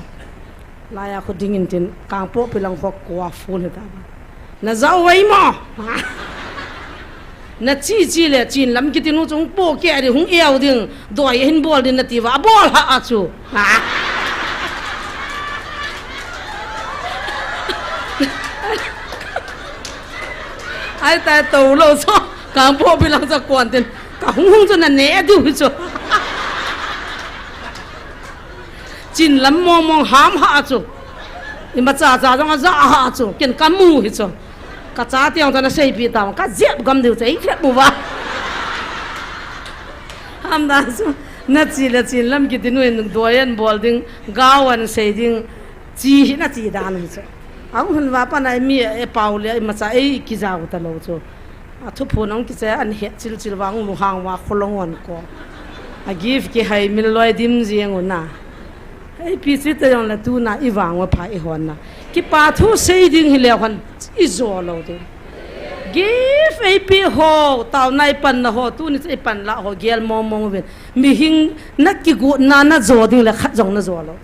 Laiya khu ding in tin, Kangpokpi lang khu kua phone hi ta ba. Na jao vai mo. Na chi chi le chin lam kiti nu chu hung po ke a ding, hung eo ding, doi hin bol ding na ti va, a bol ha a chu. Ha. Ai tai tou lou chu, Kangpokpi lang chu kon tin, ka hung hung chu na ne diu hi chu. Chin lam mong mong ham ha chu. Ima cha cha jong a ja ha chu. Ken ka mu hi chu. Ka cha tiang ta na sei pi ta, ka jep gam diu chu, ei phet mu va. Ham da chu. Na chi le chin lam kiti nu in doi an bol ding, gao an sei ding, chi hi na chi dan hi chu. Ang hun va pa na mi e pau le ima cha ei ki jao ta lou chu. A thuphon hung kichai an het chil chil vang lunghang va kholong on ko. A gift kihai mil loi dim jing u na. Eipi chi ta jong le tu na i vang va pha i hon na. Kipa thu sei ding hi le hon i jo lou ding. Gift eipi ho, tao nai pan na ho, tu ni i pan la ho, gel mong mong vin. Mihing na kigu na na jo ding le khat jong na jo lou.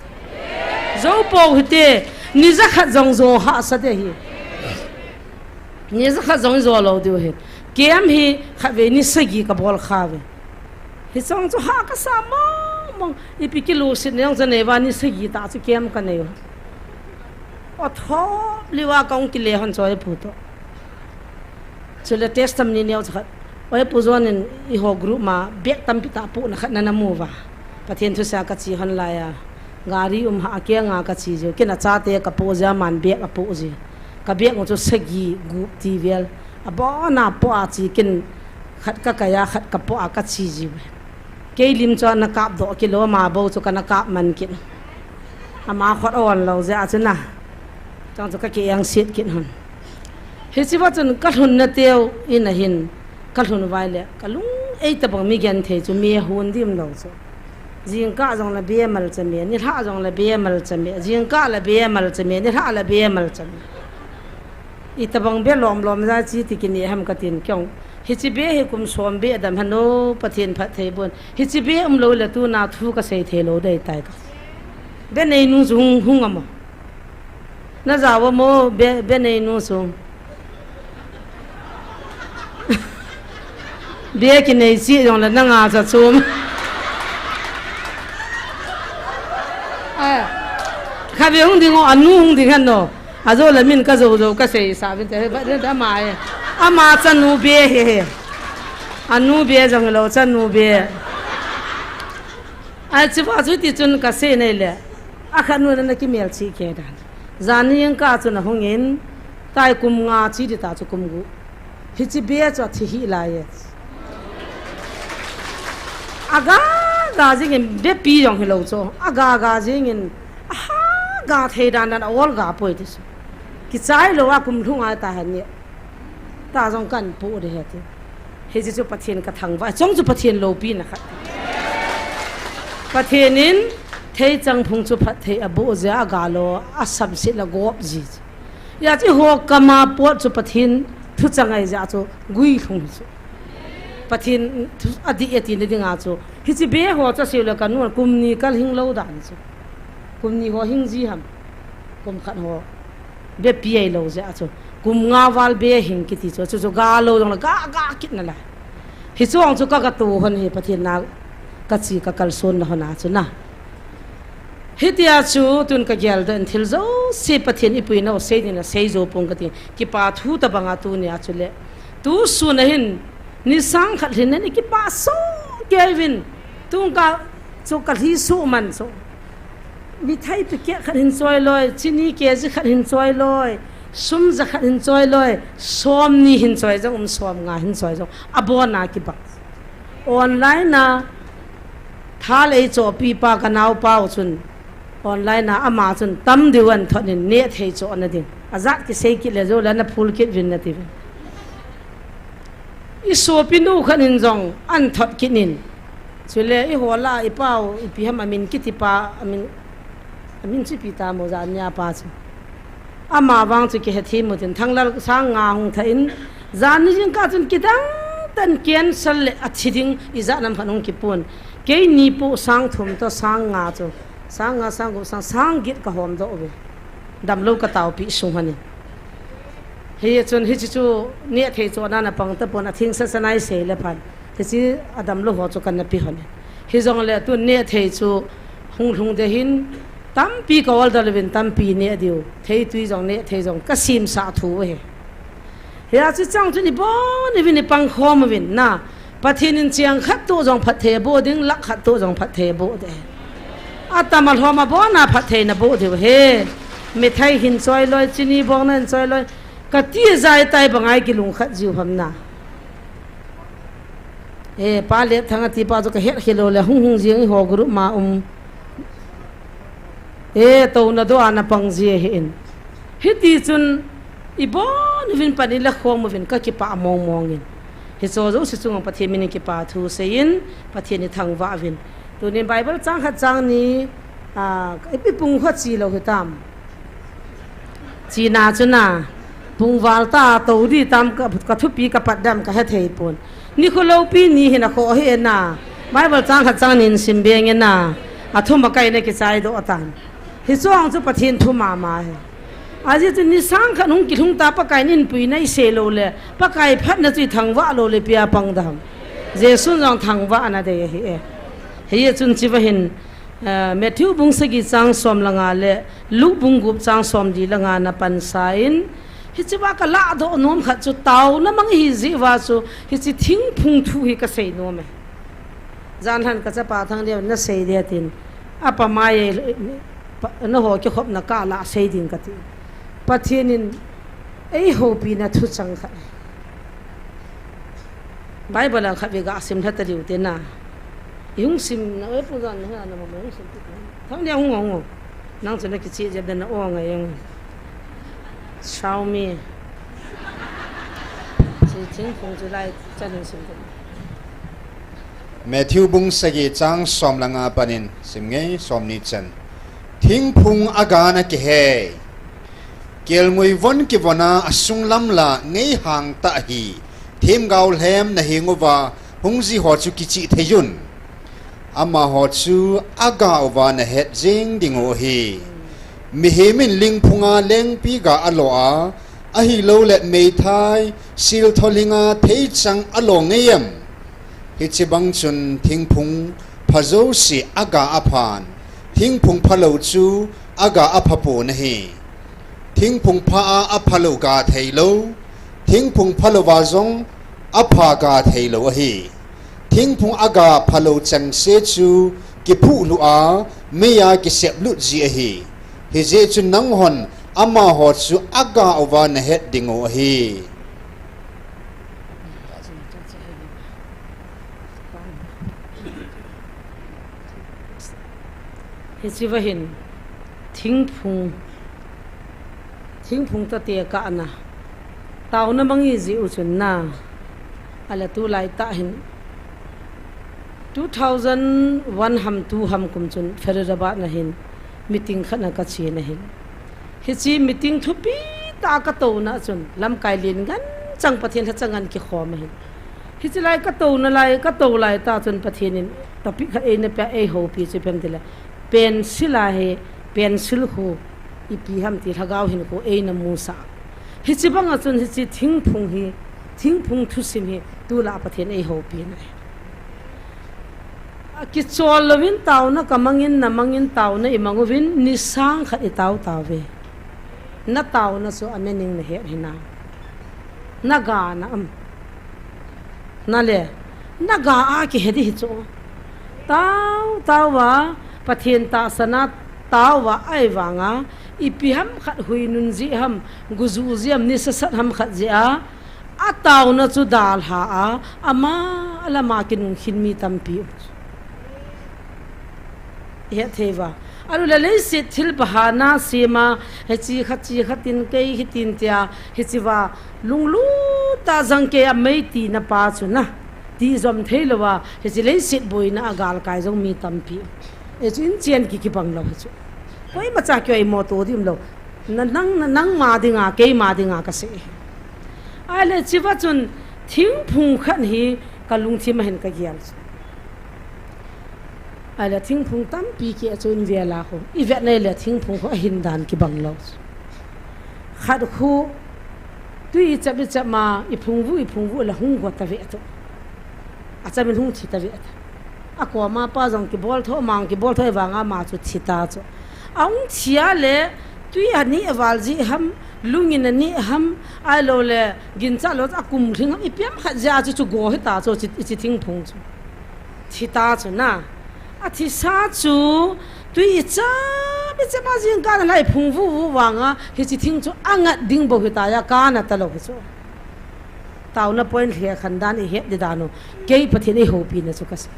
Jo po hi te, ni ja khat jong jo ha sa te hi. Ni ja khat jong jo lou diu hi. Kem hi khat ve ni sagi ka bol kha ve. Hi chong chu ha ka sa mong mong. Ipi kilu sit neng chu nei va ni sagi ta chu kem ka nei. O thop liwa ka ung kile hon choi pu to. Chule testimony neo chu khat. Oi pu John in i ho group ma bag tampi ta pu na khat na na mu va. Pathen thu sa ka chi hon lai a. Gari um ha a ke nga ka chi jiu. Kina chate ka pu jia man bag a pu ji. Ka bag chu sagi gup ti vel. A bona po a chi kin khat ka kaya khat ka po a ka chi jiu. Kei lim chu na kap doh kilou ma bo chu ka na kap man kin. Ama khot on lou jia chu na. Chang chu ka ke yang siat kin hon. Hichi va chun ka lhun na teu in a hin ka lhun vai le ka lung ei ta bang mi gen thei chu mi hun dim lou chu. Jingkah jong la be mal cha me, nilhah jong la be mal cha me, jingkah la be mal cha me, nilhah la be mal cha me. Itobang be lom lom ja chi ti kinei ham katin kei jong. Hiche be hi kum som be dam hano, Pathen phatthei boh in. Hiche be umlou le tuna thu kasei thei lou dei tai ka. Be neinu chu hung, hung amo. Na jao amo, be, be neinu chu. Be kinei chi jong le na nga cha chom. Ai. Kha be hung ding o, anu hung ding hano. Ajo le min ka jo jo kasei sa vin te, he, ba, de, da ma e. Ama chanu be he he. Anu be jong lou chanu be. Ai, chuva chu ti chun kasei nei le. Akhat nu na kimelchih kei dan. Jan ni jeng kah chun ahung in, tai kum nga chi di ta chu kum gup. Hiche be chu athi hih lai e. Aga ga jing in, be pi jong hilou chu. Aga ga jing in, aha ga thei dan dan a ol ga poi ti chu. Kichai lou a kum lhung a ta hen ni. Ta jong kan pu de he ti. Hiche chu Pathen ka thangvah, chong chu Pathen loupina khat. Pathen in theichang phung chu phatthei aboh jeh a aga lou, asamset le gop ji. Hijeh chun eiho kama pot chu Pathen thuchang ahi jeh chun guilhung hi chu. Pathen thu adih e tina dinga chu. Hiche be ho chu asei le kanu kum ni kal hing lou dan chu. Kum ni ho hing ji ham. Kum khat ho. Be pi ahilou jeh chun. Kum nga val be hing kiti chu. Chu chu ga lou jong le ga, ga kit nalai. Hichu ong chu ka, ka tu hon hi Pathen na ka chi ka kalson na hon a chu na. Hitia chu tun ka gel doh in thil jouse Pathen ipuina u sei ding a sei jou pong kati. Kipa thu tabang a tuni a chu le. Tu sun a hin ni sang khat lhin na ni kipa so kei vin. Tung ka chu ka lhi su man chu. Mithai packet khat hin choi loi, chini kg khat hin choi loi, sum ja khat hin choi loi, som ni hin choi jong, um som nga hin choi jong, abon a kibang. Online a, thal ei chohpi pa ka naopa u chun, online a ama chun tam diu an thot in neh thei chohna ding. Ajat kisei kit le jou le na phul kit vin na ti vin. I sopinu khat in jong an thot kit in. Chule i hola i pau, ipi ham amin kiti pa, amin, amin chu ipi ta mo jan nia pa chu. Ama vang chu kihe thim mo tin thanglal sang nga hung tha in. Jan ni jing kah chun kidang tan cancer le athi ding ijat nam khat hung kipun. Kei ni pu sang thum to sang nga chu. Sang nga, sang gup, sang, sang get ka hom doh uve. Damlou ka taopi sung hon in. Hichun hiche chu neh thei chu ana na pang tapon a thing sa sa nai sei le phan. Hiche a damlou ho chu kana pe hon in. Hijongle tu neh thei chu hung lhung de hin tampi ka order uvin tampi neh diu. Theitui jong neh thei jong ka simsah thu ahi. Hia chu chang chu ni bon uvin ni pang khom uvin na. Pathen in cheng khat tu jong phatthei aboh ding, lakh khat tu jong phatthei aboh de. Atam alhom abon a phatthei na boh diu he. Mithai hin choi loi, chini bong na hin choi loi. Ka ti jai tai bang ai kilung khat jiu ham na. E, pa Lethang ati pa chu ka het khe lou le hung hung jing i ho group ma um. E, touna doh a na pang ji ahi in. Hiti chun i bon uvin pan i la khom uvin ka kipah mong mong in. Hicho jouse chunga Pathen min in kipa thu sei in, Pathen i thangvah uvin. Tunin Bible chang khat chang ni, a, ipi pung kho chi lou hitam. China chu na, pung val ta to di tam ka, ka thupi ka pat dam ka he thei pon. Nikho loupi ni hin a kho hi na. Bible chang khat chang ni in sim beng in na. A thum a kai na kichai doh tan. Hichu ang chu Pathen thu mama hi. Ajeh chu ni sang khat hung kilhung ta Pakai in puina i sei lou le. Pakai phatna chu i thangvah lou le ipi a pang dam. Jesu jong thangvah na dei ahi e. Hichun chiva hin, eh, Matthew bung sagi chang som le nga le Luke bung gup chang som li le nga na pansa in, hiche va ka ladoh nom khat chu taona mang ihi jeh uva chu, hiche thingphung thu hi ka sei nom e. Jan lhan ka chapa Thangdeo na sei dia tin, apa mai e, pa, na ho kikhopna ka la sei ding ka ti. Pathen in ei houpina thu chang khat. Bible a khat ve ga sim lha ta diu te na. I hung sim na, oi, pu jan na, na, na, hung sim ti. Thang dia hung, hung, hung. Nang chu na kichi jep dan na o ngai jong. Xiaomi. Chi ching phung chu lai chan hung sim ti. Matthew bung sagi chang som le nga panin sim nge som ni chan. Thingphung aga na kihei. Kelngoi von kivon a asunglam la ngeihang tah hi themgao lhem nahenguva hung ji ho chu kichih thei un. Amaho chu aga uva nahet jeng dingu ahi. Mihem in lingphunga lengpi ga alo a, ahilouleh meithai, siltho linga theichang alo ngei em? Hiche bang chun thingphung pha jouse aga aphan, thingphung phalou chu aga apha pon ahi. Thingphung pha a aphalou ga theilou, thingphung phalouva jong apha ga theilou ahi. Thingphung aga phalou chengse chu kiphuh lhu a, meiya kisep lut ji ahi. Hijeh chun nanghon amaho chu aga uva nahet dingu ahi. Hicheva hin thingphung, thingphung tate kana taona mang iji u chun na, ahile tulaitah hin two thousand one ham two ham kum chun Faridabad na hin meeting khat na kache na hin. Hiche meeting thupi tah katouna chun lamkai len ngen chang Pathen lhacha ngen kikhom ahin. Hiche lai katouna lai, katou laitah chun Pathen in topic khat eina peh eihoupi chu ipi ham tile, pencil a hi, pencil khu ipi ham ti lhagao hinkho eina musah. Hiche banga chun hiche thingphung hi, thingphung thusim hi tulai Pathen eihoupina ahi. Akichol louvin taona kamangin, namangin taona imang uvin, nisang khat itao taove. Nataona chu amening nahet hinam? Naga nam? Nale, naga a kihe di hichu. Tao, taova, Pathen tahsana taova ahivanga, ipi ham khat huinun jeh ham, guju jeh ham, nisasat ham khat jeh a, ataona chu dalha a, ama lama kinungkhin mi tampi um. Ihet theiuva. Ahilou le leiset thil bahana sema, hiche khat, che khat in kei hitin tia, hicheva lunglut tah jang kei a mei tina pa chu na, tijom theilouva, hiche leiset boina a galkai jong mi tampi. Hichu inchen kikibang lou hichu. Koimacha kioimo to diu umlou. Na, nang, na, nangma dinga, keima dinga kasei. Ahile hicheva chun thingphung khat hi kalungthim a hin kagel chu. Ahile thingphung tampi kei a chu in vela khu. Ivet nai le thingphung khu ahin dan kibang lou chu. Khat khu tui ichep ichep ma, iphungvuh, iphungvuh le hung go tave tu. Acham in hung thi tave ta. Akoma pa jong kibol tho, amang kibol tho, ahivanga ama chu thi ta chu. Ahung thi a le, tui aneh val jeh ham, lung in aneh ham, ahilou le, ginchat lou, akum lhing ham, ipi ham khat jeh a chu, chu go hita chu, chi, chi thingphung chu. Thi ta chu na. Athisa chu, tui ichep, ichep a jingkah a lai phungvuh vuh vanga, hiche thing chu angat ding bou hita a, kana talou hichu. Taona point lheh khan dan ihet di dan u. Kei Pathen eihoupina chu kasei.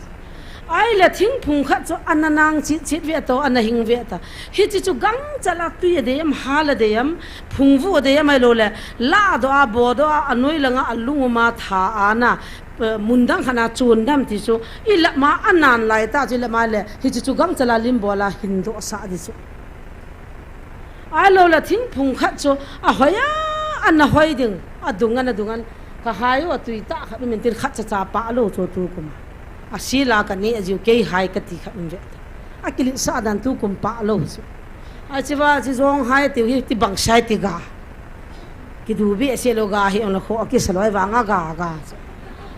Ahile thingphung khat chu ana nang chit chit ve to, ana hing ve ta. Hiche chu gangchal a tui adei am, hal adei am, phungvuh adei am ahilou le, lahdoh a, bodoh a, anoi langa alung um a tha a na, eh, mun dang khat a chondam ti chu, ilama anan laitah chu ilama le, hiche chu gangchal a lim bol a hindoh sah di chu. Ahilou le thingphung khat chu ahoi a, ana hoi ding, adung an, adung an, kahai u a tui tah khat um in tin khat chacha pah lou chu tukum a. Asila kaneh jiu kei hai kati khat um ve. Akiletsah dan tukum pah lou chu. Ahicheva, hiche jong hai tiu hi, ti bang sai ti ga. Kidu behseh lou ga hi, ong le kho, akisa lou vanga ga, ga chu.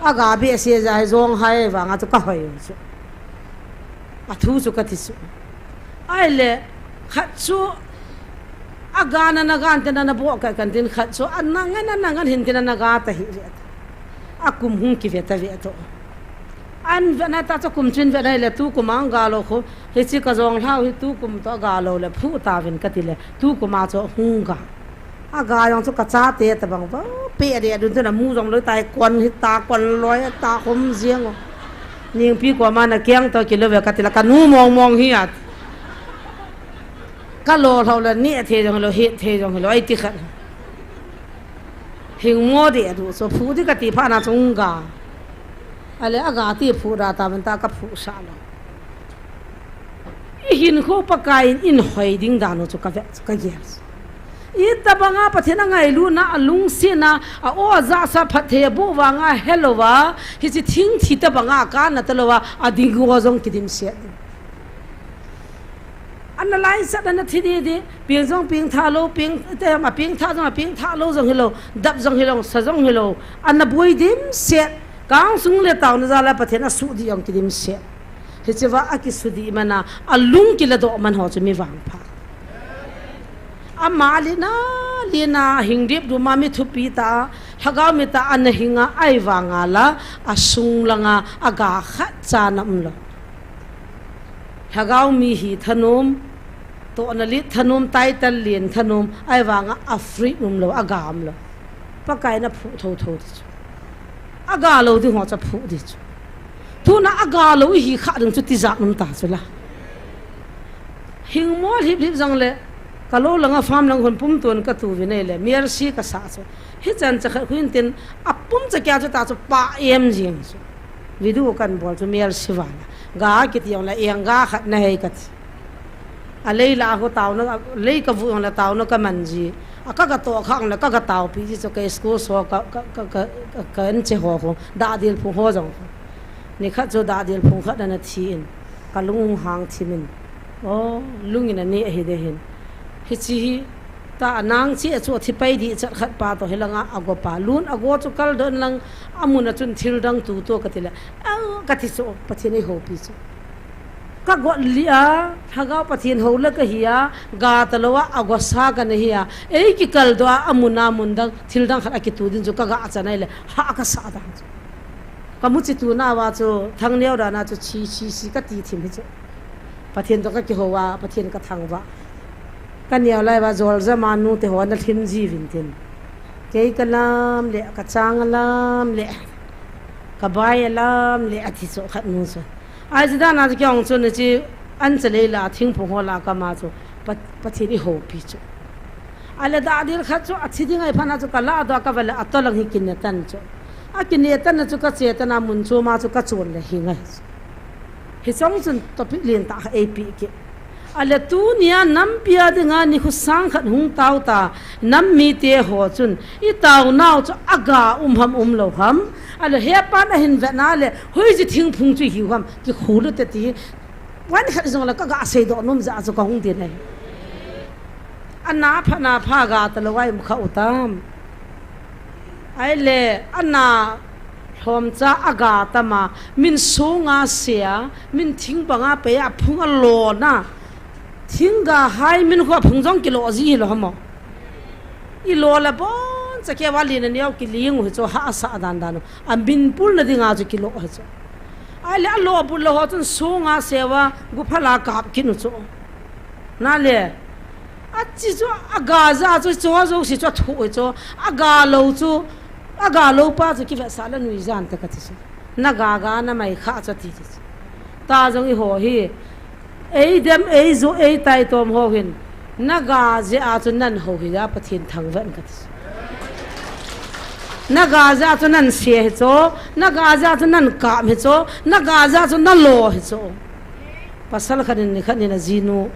Aga behseh jeh a hi jong hai vanga chu kahoi u chu. Athu chu kati chu. Ahile, khat chu, aga na, naga nte na, naboh kah kan tin khat chu, ana ngan, ana ngan hin tin ana ga ta hi ve ta. Akum hung kive ta ve to. An ve na ta chu kum chun ve na le tukum a ga lou khu, hiche kajong lhau hi tukum toh aga lou le phu ta vin kati le, tukum a chu hung ga. Aga jong chu kachate tabang va, pe de dun chu namu jong lou tai, kon hita, kon loi ta khom jeng o. Ningpi koma nakeng toh kilou ve kati le, kanu mong mong hi at. Kalou lhou le neh thei jong lou, het thei jong lou, aiti khat. Hing mo de du chu phu di kati phat na chu hung ga. Ahile aga ti phu da ta vin ta kaphu sah lou. Ihinkho Pakai in eihoi ding dan u chu kavet, kagel. Itobanga Pathen angailutna, alungsetna, a-o ajahsa phatthei aboh vanga helouva, hiche thingthi tobanga kana talouva, ading ho jong kidimset. Ana laisat, ana thi didi, peng jong pengthah lou, peng, te, apengthah jong, apengthah lou jong hilou, dap jong hilou, sa jong hilou, ana boi dimset, kangsung le taona jal a Pathen asuh ding jong kidimset. Hichea akisuh ding mana, alung kiladoh man ho chu mi vangpha. Ama lina, lina, hingdip duma mi thupi tah, lhagao mi tah ana hinga ahivanga la, asung langa, aga khat cha ana umlou. Lhagao mi hi thanom, tohna lit thanom, title len thanom, ahivanga a free umlou, aga umlou. Pakai in aphuh thotho ti chu. Aga lou ding ho chu aphuh ding chu. Tuna aga lou ihi kha ding chu tijat um ta chu la. Hingmo lhip lhip jongle, kalou langa farm lang hon pumtuan katu vin ahile, Mercy kasa chu. Hichan cha khat khu intin, apum cha kia chu ta chu pa em jing chu. Video kan bol chu Mercy vala. Ga kiti jongle, eng ga khat nahei kati. Alei la ho taona, alei kavu jongle taona kaman ji. A ka, katoh kha jongle ka, kataopi ji chu ka school so ka, ka, ka, ka, ka, ka anche ho khu, dahdil phung ho jong khu. Nikhat chu dahdil phung khat ana thi in, kalung hang thim in. O, lungin aneh ahi de hin. Hiche hi, ta anang che chu athi pai ding chat khat pa toh hilanga ago pa. Lun ago chu kaldoh in lang, amun a chun thil dang tuto kati le. Au, kati chu, Pathen in eihoupi chu. Kagot lih a, Lhagao Pathen hou le kahi a, ga talou a, agosa kana hi a, ei kikaldoh a, amun a mun dang, thil dang khat akitu ding chu kaga chan ahile, hah kasah dan chu. Kamu chi tuna uva chu, thangneo dan a chu, chi, chi, chi kati thim hi chu. Pathen toh kakihou a, Pathen kathangvah. Kaneo lai uva, Joljama nute ho ana lhim ji uvin tin. Kei kalam le, kachang alam le, kabai alam le, ati chu khat nu chu. Ahi, chi dan a chu kei jong chun hiche ancha lei la, thingphung ho la kama chu Pa-, Pathen in eihoupi chu. Ahile dahdil khat chu athi ding ahi phat na chu kaladoh a kavale atolang hi kine tan chu. Akine tan na chu kache tan a mun chom a chu kachon le hi ngai chu. Hiche jong chun topic lentah khat eipeh kit. Ahile tunia nampi a dinga nikho sang khat hung tao ta, nam mite ho chun, itaonau chu aga um ham umlou ham. Ahile hepan ahin vet na le, hoiche thingphung chu ihiu ham, kikhol u te ti. Point khat jong le kaga seidoh nom jeh a chu kahung din ahi. Ana pha, ana pha ga talou a um kha u tam. Ahile, ana lhomcha aga tam a, min songa se a, min thing banga pei a, phung alo na. Thingga hai min khu aphung jong kilo ji hilou ham o. Ilo le boncha keu a lin a neo kiling u hi chu hahsa dan dan u. Amin pulna dinga chu kilo hi chu. Ahile alo bul lou ho chun songa se uva guphal a kap kit u chu. Nale. Achi chu aga jeh a chu, chu jouse chu athoh hi chu. Aga lou chu, aga lou pa chu kivetsah le nuijan te kati chu. Naga ga namai kha chu ati chu. Ta jong eiho hi. Eidem, eijo, eitaitom ho hin. Naga jeh a chu nan hou hi a Pathen thangvah in kati chu. Naga jeh a chu nan se hi chu. Naga jeh a chu nan kap hi chu. Naga jeh a chu nalo hi chu. Pasal khat in nikhat in ajinu,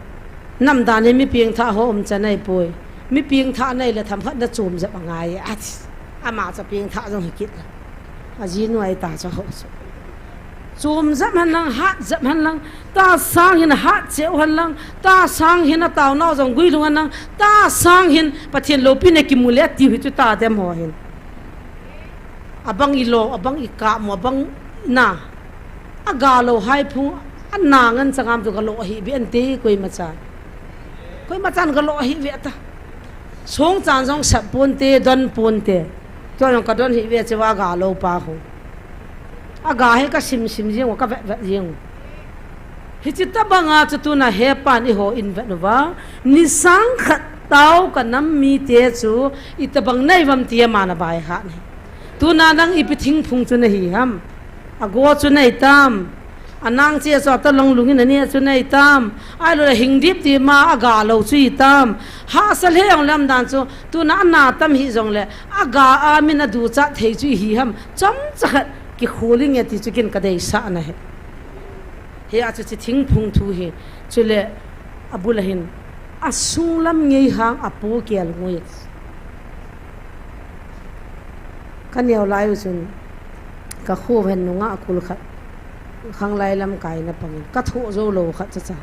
namdan hi mi pengthah ho umchan ahipoi. Mi pengthah nahi le themkhat nachom jep angai e, ati. Ama chu pengthah jong hi kit lou. Ajinu ahi ta chu ho chu. Chom jep hen lang, hat jep hen lang, tahsa hin hat cheh u hen lang, tahsa hin ataonau jong guilhung hen lang, tahsa hin Pathen loupina kimu le atiu hi chu ta dem ho hin. Abang ilo, abang ikap mo, abang na. Aga lou hai phung, ana ngan changam chu galo ahi ve ante, koima chan. Koima chan galo ahi ve ta. Song chan jong sap ponte, don ponte. Tua jong kadon hi ve che uva aga lou pa khu. Aga hi kasim sim jing u, kavet vet jing u. Hiche tobanga chu tuna hepan eiho in vet uva, ni sang khat tao ka nam mite chu itobang nahi uvam ti ama na bai kha ne. Tuna nang ipi thingphung chu nahi ham? Ago chu nahi tam. Anang che chu atolong lungin aneh chu nahi tam. Ahilou le hingdip ti ma aga lou chu itam. Hahsa lheh jong lam dan chu tuna ana tam hih jongle aga a min aduchat thei chu ihi ham? Chomcha khat kikhol inge ti chu kin kadeisah na ahi. Hia chu hiche thingphung thu hi, chule abul a hin Asunglam ngeihang apo kelngoi. Kaneo lai u chun, kakho ven nungah kul khat, khanglai lam kaina pangin, kathoh jou lou khat chacha.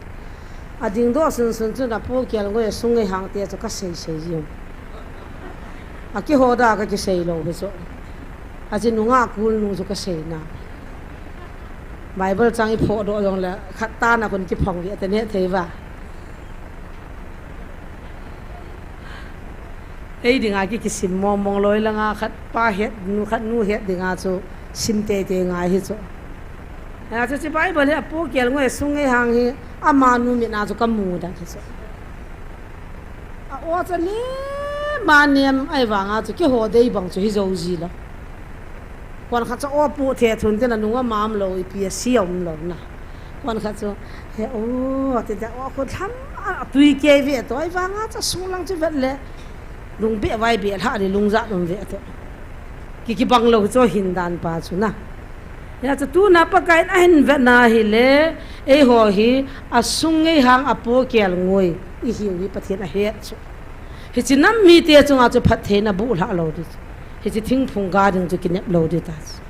Adingdoh sunsun chun apo kelngoi asung ngeihang te chu kasei sei jiu. Akihoda kakisei lou hi chu. Achi nungah kul nu chu kaseina. Bible chang iphohdoh jongle, khat tana kon kiphong ve tene thei va. Ei dinga ki, kisim mong mong loi langa khat pa het, nu khat nu het dinga chu sim teitei ngai hi chu. Achu chi Bible hi apo kelngoi asung ngeihang hi amanu mitna chu kamu dan hi chu. A-o chu nem a nem ahivanga chu kiho dei bang chu hijou jilou. Konkhat chu o pu the thun tin anung ama umlou, ipi ase umlou na. Konkhat chu, he o, tite o khu tham a, atui kei ve to, ahivanga chu asunglang chu vet le lungbeh vaibeh lhah le lungjat um ve to. Ki, kibang lou chu hindan pa chu na. Hia chu tuna Pakai in ahin vetna hile, eiho hi asung ngeihang apo kelngoi ihiu hi Pathen ahet chu. Hiche nam mite chunga chu phattheina bulhah lou ding chu. Hiche thingphung ga ding chu kinep lou ding ta chu.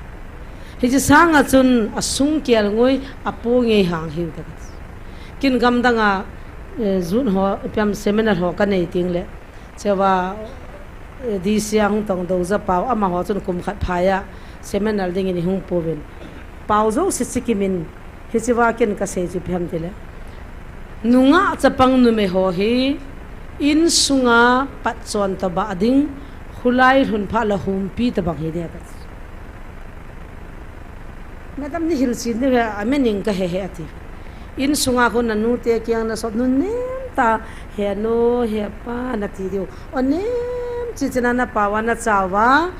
Hiche sanga chun asung kelngoi apo ngeihang hiu ta chu. Kin gamdanga, eh, jun ho, ipi ham seminar ho kanei tengle. Chua, eh, D C a hung tong Doja pau, amaho chun kum khat phaiya seminar dingin ihung pouvin. Pau jouse chikimin, hichea ken kasei chu ipi ham tile, nungah chapang numei ho hi insunga patchon tobang ding, khulai lhun phat le humpi tobang hiding ati. Madam, nei hilchen diu hi, amin in kahe he ati. Insunga khu nanute kiang nasot nunnem ta, he nu, he pa nati diu. O nem chichena napao a nachao a,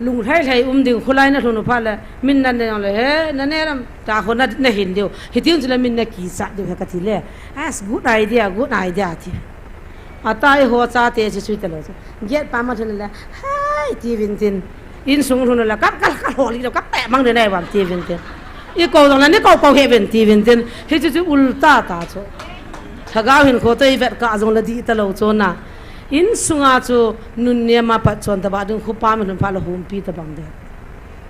lunglhai lhai um ding, khulai nalhun u phat le, min nane jongle, he, nane lam, ta khu na, nahin diu. Hiteng chule min nakichat diu he kati le. As, good idea, good idea ati. Atai ho chate chu chuti lou chu. Gate pa ma lhun le, hai, tiuvin tin. Insung lhun le, ka, ka, ka hol lou, ka pe mang de nai vam tiuvin tin. Ikou jongle, nei kou kou hih uvin tiuvin tin. Hichu chu ulta ta chu. Lhagao hinkho toh ivet kah jongle dih talou chu na. Insunga chu nunnem a patchon tobang ding, khopa mi lhun phat le humpi tobang ding.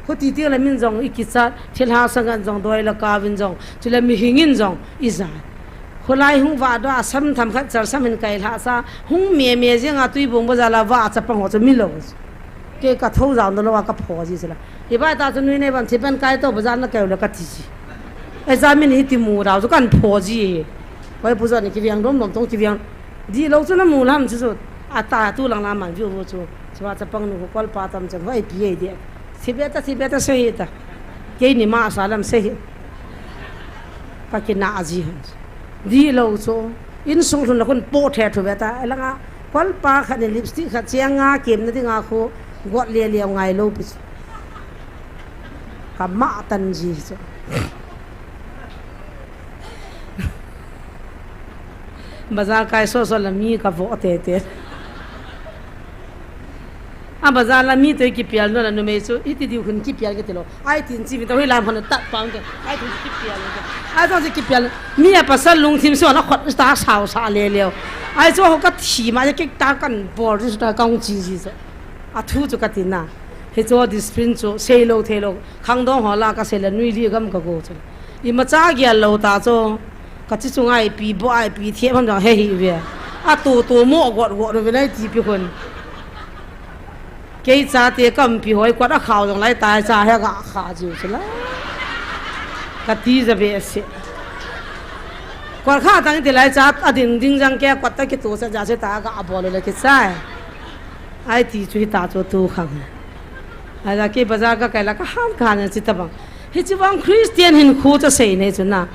Khuti teng le min jong ikichat, thilha sangan jong doi le kaovin jong, chule mihingin jong ijat. Khulai hung vahdoh a, sam themkhat chal sam hin kailhah sa, hung meme jenga Tuibong bazar a vah a chapang ho chu milou. Kei kathou jao nalou a kapho ji sila. Hibai ta chu nui nei ban thipen kai to bazar nakai u le kati ji. Exam in hiti mu dau chu kanpho ji. Hoi pu jani kiveng dom dom tong kiveng. Dihlou chu namu lam chu chu. Ata tu lang lam man viu chu. Chua chapang nu kolpa tam chan hoi pi ei de. Thibeta, thibeta sei ta. Keini ma sa lam sei. Ka kina aji han. Dihlou chu. Insung lhun le khun po the thu ve ta. Elanga kolpa khat ni lipstick khat cheng a kemna dinga khu got le le ngai lou pi chu. Ka ma tan ji chu. Bazar kai so so la mi ka vo te te. A bazar la mi toh kipial no la numei chu, iti diu khun kipial kiti lou. Ai tin chi mi toh hi lam hon tat pang te. Ai tin chi kipial te. Ai toh chi kipial. Mi a pasal lungthim so la khot ta sao sa le leo. Ai chu ho ka thi ma ya kik ta kan bol ri ta kong chi ji so. A thu chu kati na. Hichu discipline chu seilou theilou. Khangdong ho la kasei le nui li gam ka go chu. Imacha gel lou ta chu. Kachi chunga ipi bo a ipi thiep ham jong he hi ve. A tu tu mo got got ve nai ti pi khun. Kei chate kampi hoi kot a khao jong lai tai cha he ga kha jiu chu la. Kati ja ve se. Kot kha tang ti lai cha a ding ding jang ke kot ta kitu sa ja se ta ga bol le kichai. Ai ti chu hita chu tu khang. Aja kei bazar kakai la kahan kahan chi tabang. Hichi vang Christian hinkho chu sei nei chu na.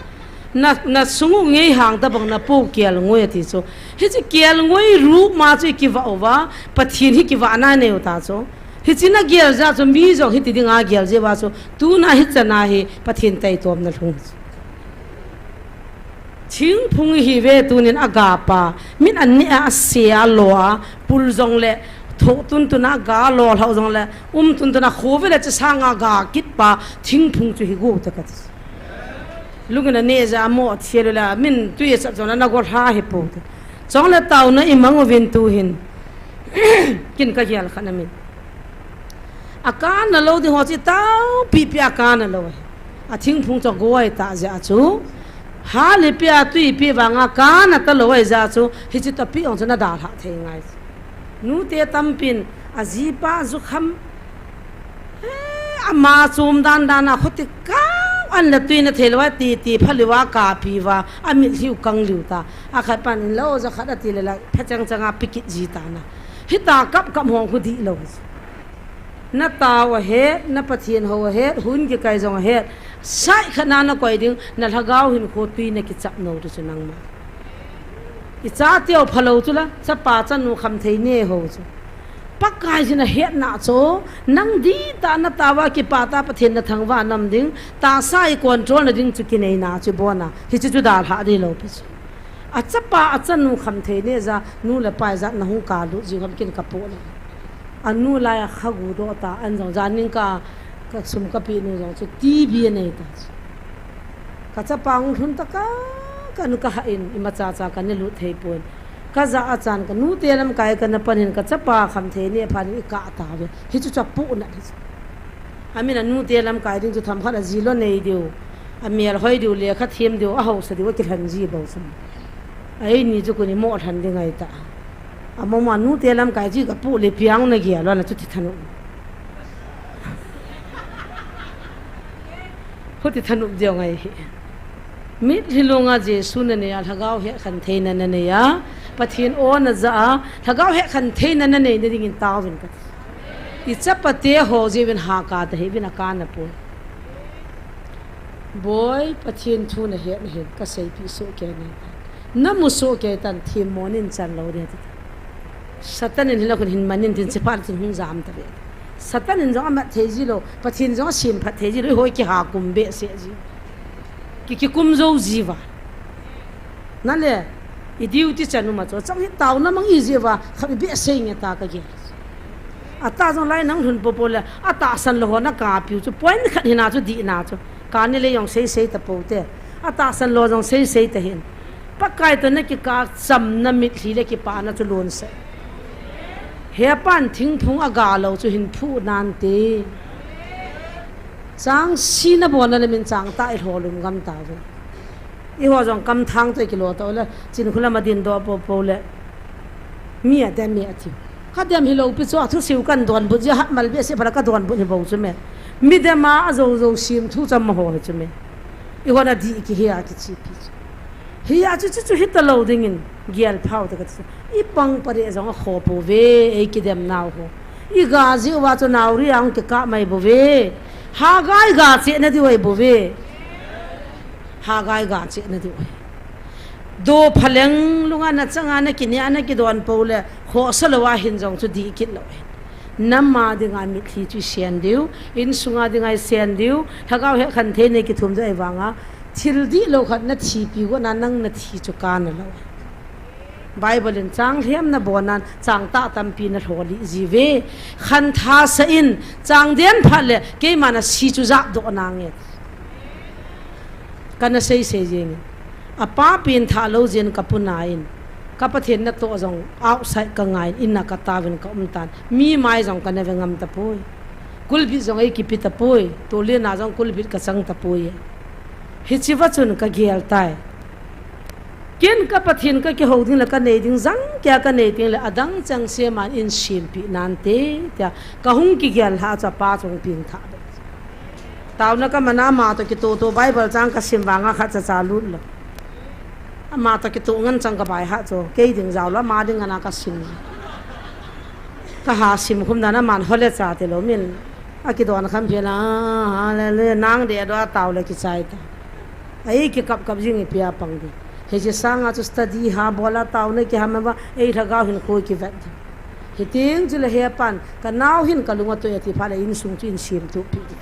Na, na sung u ngeihang tabang na po kelngoi ati chu. Hichi kelngoi rup ma chu kivah uva, Pathen hi kivah na nei u ta chu. Hichi na gel ja chu mi jong hiti dinga gel je uva chu. Tuna hichana hi Pathen taitomna lhung chu. Thingphung ihi ve tunin a gap a, min an neh a, ase a, lo a, pul jong le, thoh tun tun a ga lo lhau jong le, um tun tun a khovei le chi sanga ga kit pa, thingphung chu hi go ta kati. Lungin a neh ja mo thia le la, min tui a chat jong le na go lha hi po ta. Chule taona imang uvin tuhin. Kin kagel khat amin. Akana lou ding ho chu tao pipi akana lou. Athingphung chu agoi ta jeh chu. Hal ipi a tui ipi vanga kana talou jeh chu. Hiche toh pi ong chu nadalhah thei ngai. Nute tampin ajipa jukham. Eh, ama chom dan dan a khuti kau an le tui na thei lou a ti ti pha lou a kapi uva. Amitlhiu kang liu ta. Akhat pan in lou ja khat ati le la pha chang chang a pikit ji ta na. Hita kap kap hong khu di lou. Na tao ahet, na Pathen hou ahet, hun kikai jong ahet. Sai khat na na koi ding, na lhagao hinkho tui na kichap nou tu chu nangma. I chateu phalou chu la, chapa chanu khamthei ne ho chu. Pakai jin ahetna chu, nang di ta na tao a kipa ta Pathen na thangvah nam ding, tahsa i control na ding chu kinei na chu bon a, hiche chu dalha di lou pi chu. Achapa achanu khamthei ne ja, nu le pa jat na hung kalut ji ham kin kapo le. Anu lai a khagu doh ta, an jong janin ka, kasum kapi nu jong chu T B anei ta chu. Kachapa hung lhun ta ka, kanu kahah in, imacha cha kane lut thei pon. Kaja achan kanu te lamkai kana pan in kachapa khamthei ne phan in i kah ta ve. Hichu chu apohna hi chu. Amin anu te lamkai ding chu themkhat a jilou nei diu. Amel hoi diu, lekha them diu, ahausa diu, akilhen ji bou chu. Eini chu kuni mo lhen ding ahi ta. Amama nu te lamkai chu kapoh le piang na gel lou na chu ti thanop. Khu ti thanop diu ngai hi. Mitlhi lunga Jesu na nei a, lhagao hekhentheina na nei a, Pathen o na ja a, lhagao hekhentheina na nei na dingin taovin kati. I chapate ho jeh uvin haka ta hih uvin akana poi. Boi, Pathen thu na het na hin, ka seipi soh kei nei tan. Na mu soh kei tan, themmo nin chan lou ding ati. Satan in hin la khun hin man in tin chephat tin hung jam ta ve. Satan in jong amat thei ji lou, Pathen jong asem phat thei ji lou, i hoi kiha kum behseh ji. Ki, kikum jou ji uva. Na le, i duty chan uma chu, chang hi taona mang i ji uva, khat i behsei nge ta ka gel. Ata jong lai nang lhun popo le, atahsan lou ho na kapiu chu, point khat hina chu, dihna chu. Kani le jong seisei ta pou te. Atahsan lou jong seisei ta hin. Pakai toh na kikah chamna mitlhi le kipana chu lonsah. Hepan thingphung aga lou chu hin phu nante. Chang si na bon na le min chang ta i lholum gam ta ve. I ho jong kam thang toh i kilo toh le, Chinkholam a din doh popo le. Mi adem mi ati. Ka dem hilou pi chu a thusiu kan donbut jeh a hat mal behseh phat a ka donbut hi bou chu me. Mi dem a ajou jou sim thu cham ho hi chu me. I ho na dih kihe a kichepi chu. Hia chu chu chu hita lou dingin gel phau ta ka ti chu. I pang pare jong a kho pou ve, ei kidem nau ho. I ga jeh uva chu nauri a hung kikah mai bou ve. Hagai ga cheh na diu ahi bou ve. Hagai ga cheh na diu ahi. Do phaleng lunga na changa na kine a na kidon pou le, khohsa lou a hin jong chu dih kit lou ahi. Nam a dinga mitlhi chu i sen diu, insunga dinga i sen diu, lhagao hekhentheina i kithum diu ahi vanga, thil dihlou khat na thipi got na nang na thi chu kana lou ahi. Bible in chang lhem na bon nan, chang tah tampi na lholih ji ve. Khantha sah in, chang den phat le, keima na si chu jahdoh nange. Kana seisei jeng in. Apa pen thah lou jeh in ka pu na in. Ka Pathen natoh jong outside ka ngai in, in a ka taovin ka um tan. Mi mai jong kana ve ngam tapoi. Kulbit jong ei kipe tapoi. Tulen a jong kulbit ka chang tapoi. Hiche va chun ka gel tai. Ken ka Pathen ka kihou ding le ka nei ding jang kia ka nei ding le adang chang se man in simpi nante tia ka hung kigel lha chu apa chung ping tha. Taona ka mana ama toh kitoh toh Bible chang ka sim vanga khat cha cha lut lou. Ama toh kitoh ngen chang ka bai ha chu kei ding jao lou ama ding ana ka sim. Ka ha sim khum dan aman hole cha ti lou min. Akidon kham phe na, hallelujah, nang de do a tao le kichai ta. Ei kikap kap jing ipi a pang ding. Hiche sanga chu study ha bol a taona kiham uva, ei lhagao hinkho kivet ding. Hiteng chule hepan, ka nao hin ka lung atoi ati phat le insung chu in semtup pi ding.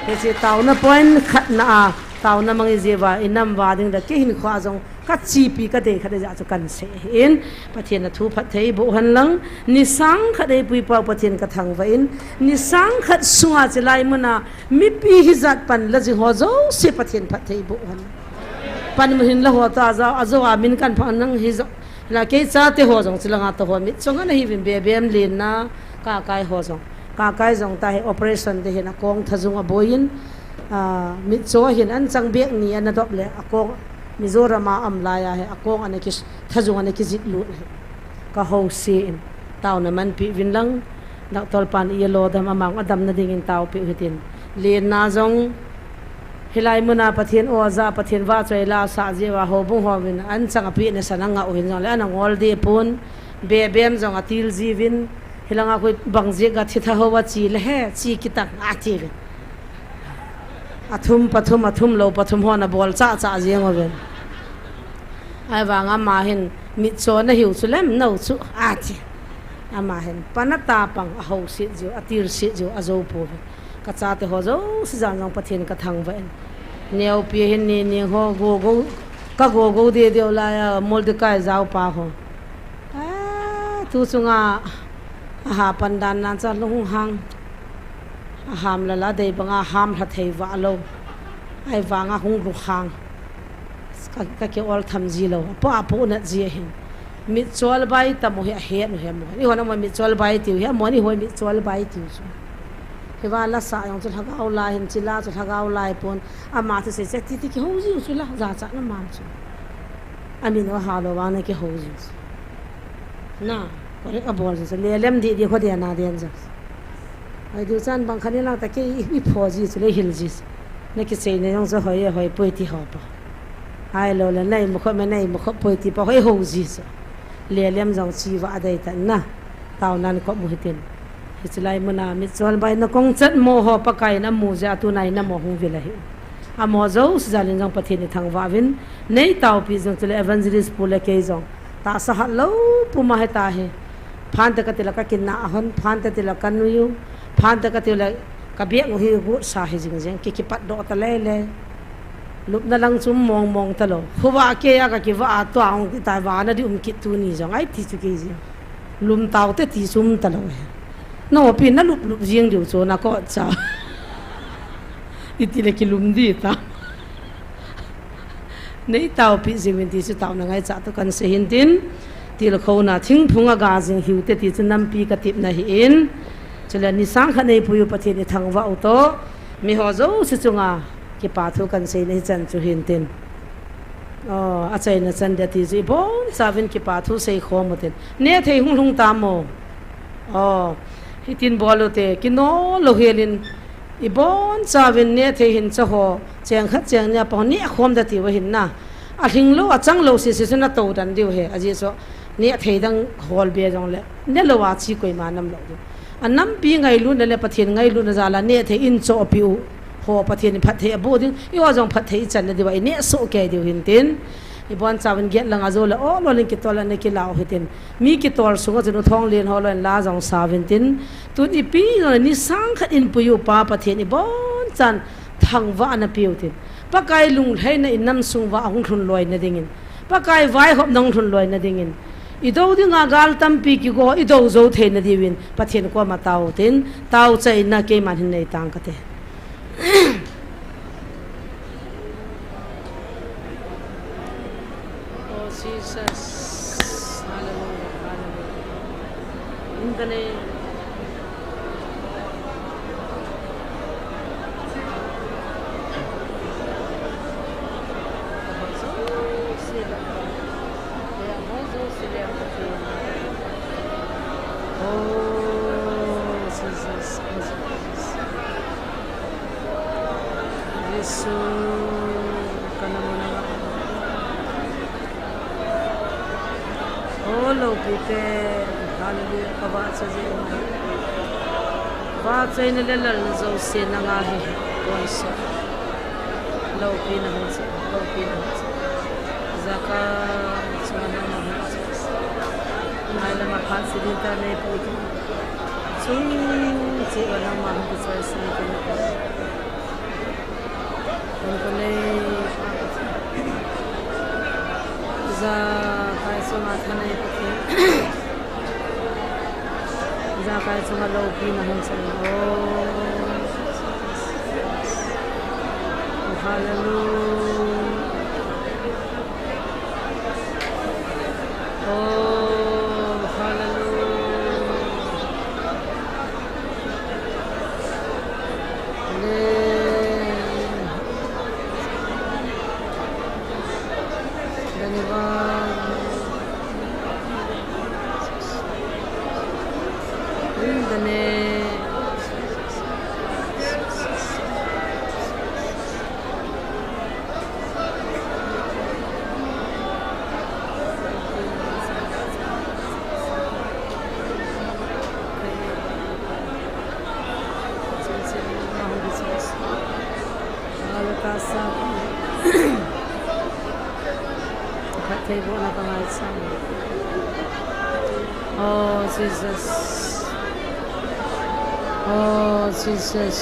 Hiche taona point khat na a, taona mang i jeh uva, i nam uva ding le kei hinkho a jong, ka chepi ka dei khat a jeh chu kan sei ahin, Pathen a thu phatthei boh hen lang, ni sang khat ei pui pau Pathen ka thangvah in, ni sang khat sunga chulai mun a, mipi hijat pan la jing ho jouse Pathen phatthei boh hen. Panmun hin la ho ta jao, ajou a min kan phah nang hijat, La kei chate ho jong chilanga to ho mitcho ana hiuvin, Bebem, Lenna, Kakai ho jong. Kakai jong tahi operation te hin akong thajung aboiyin, ah, mitcho hin anchang bek ni ana dop le akong Mizoram a um laiya hi akong ana ki thajung ana kijih lut hi. Ka housen, taona manpi uvin lang, Doctor pan i lodam, amang adamna dingin taopi u hitin. Lenna jong, hilai muna Pathen oja, Pathen vahchoi la sah jeh uva houbung hon anchang apeh nasan angah u hin jongle ana ngol deh pon, Bebem jong atil jiuvin, hilanga khu bang jeh a thi tha ho a chi le he, chi kitang ati uvin. Athum, pathum, athum lou, pathum hon abol chah chah jeng uvin. Ahivanga ama hin, mitcho nahiu chu lem nau chu, ati. Ama hin, pan atapang, ahouset jiu, atilset jiu, ajou pouve. Ka chate ho jouse jan jong Pathen ka thangvah in. Neopi hin ni ning ho, gogo, ka gogo deh deh u laiya, Mordecai jaopa ho. Eh, tu chunga, aha pan dan nan cha lung hang. Aham lala dei banga ham lha thei vah lou. Ahivanga hung lung hang. Ka, ka kiol tham ji lou. Apo, apo nat ji ahin. Mitchol bai tam u hi ahet u hi amon. Eiho nangma mitchol bai tiu hi amon, eiho mitchol bai tiu chu. Hiva la sa jong chu lhagao lai hin, chila chu lhagao lai pon. Ama chu sei che titi kihou jiu chu la, jachat na man chu. Amin u halo vang na kihou jiu chu. Na, correct abol jiu chu. Lelem didi kho dia na den jiu. Ai, diu chan bang khat in lang ta kei i, i pho ji chu le hil ji chu. Na kiseina jong chu hoi e hoi poi ti ho pa. Ahilou le na imu khop me na imu khop poi ti pa hoi hou ji chu. Lelem jong chi vah dei ta na. Taonan kop mu hitin. Hiche lai muna mitchol bai na kong chat mo ho Pakai in amu jeh a tuna in amo hung vil ahi. Amo jouse jal in jong Pathen i thangvah uvin. Nei taopi jong chule evangelist pu le kei jong. Tahsa hat lou puma heta hi. Phante kati le ka kinah a hon, phante ti le ka nui u, phante kati le ka bek u hi gutsa hi jing jeng, ki, kipat doh ta lele. Lupna lang chu mong mong talou. Khovah kei a ka kivah a tua hung ti tai vana di um kit tuni jong, ai ti chu kei jeng. Lum taute ti chu um talou he. Naopi na lup lup jeng diu chu na ko cha. Iti le kilum di ta. Nei taopi jing uvin ti chu taona ngaichat toh kan sei hin tin, tilkhouna thingphung a ga jing hiu te ti chu nampi ka tipna hi in, chule ni sang khat nei pui u Pathen i thangvah u toh, mi ho jouse chunga kipa thu kan seina hi chan chu hin tin. Aw, achaina chan dia ti chu i boncha uvin kipa thu sei khom u tin. Neh thei hung lhung tam o. Aw, hitin bol u te, kino lou hel in, i boncha uvin neh thei hin cha ho, cheng khat cheng ni a pa ho neh khom da ti u ahin na. Alhing lou, achang lou sese chu na tou dan diu he, ajeh chu neh thei dang hol be jong le, ne lou a chi koima nam lou diu. Anampi ngailutna le Pathen ngailutna jal a neh thei in chohpi u ho Pathen in phatthei aboh ding, eiho jong phatthei i channa diu a i neh soh kei diu hin tin. I boncha uvin gate lang a jou le, o, lolin kitol a na kila u hitin. Mi kitol sunga chun u Thonglen ho lolin la jong sa uvin tin. Tun ipi jong le ni sang khat in pui u pa Pathen i bonchan thangvah na pe u tin. Pakai lunglhaina i nam sung uva hung lhun loi na dingin. Pakai vaihopna hung lhun loi na dingin. I do dinga gal tampi kigo, i do jou thei na diuvin. Pathen koma tao tin, tao chaina keiman hin nei tang kate. Oh, Jesus. Hallelujah, hallelujah. In the name. Oh, Jesus, Jesus, Jesus. Jesu, kana muna. O loupite, hallelujah, ka vahchoi jeh u ahi. Vahchoina le lalna jouse nanga ahi, tonsot. Loupina hung che, loupina hung che. Ijakai chunga nangma hung che. Ngailama phat se ding ta nei pui. Chung cheh uva nangma hung kichoi se ding. Ijakai chunga thanei Pathen. Ijakai chunga loupina hung chang. Oh, hallelujah. Oh, hallelujah. Hallelujah. धन्यवाद। In the name of Jesus. Oh, Jesus. Oh, Jesus.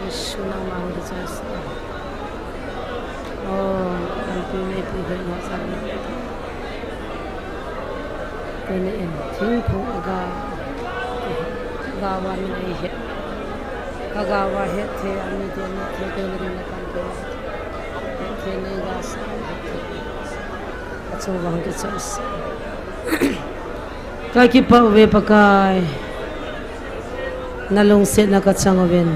Jesu nangma hung kichai sa. Oh, Lalpi, Meipi, Hoinau, Chavin. Tuni in thingphung aga, aga uva min eihet. Aga uva hetthei, amite hetthei, tuni in nakan pe. Hetthei neiga sa, hetthei. Achung uva hung kichai sa. Kakipah uve Pakai. Nalungsetna kachang uvin.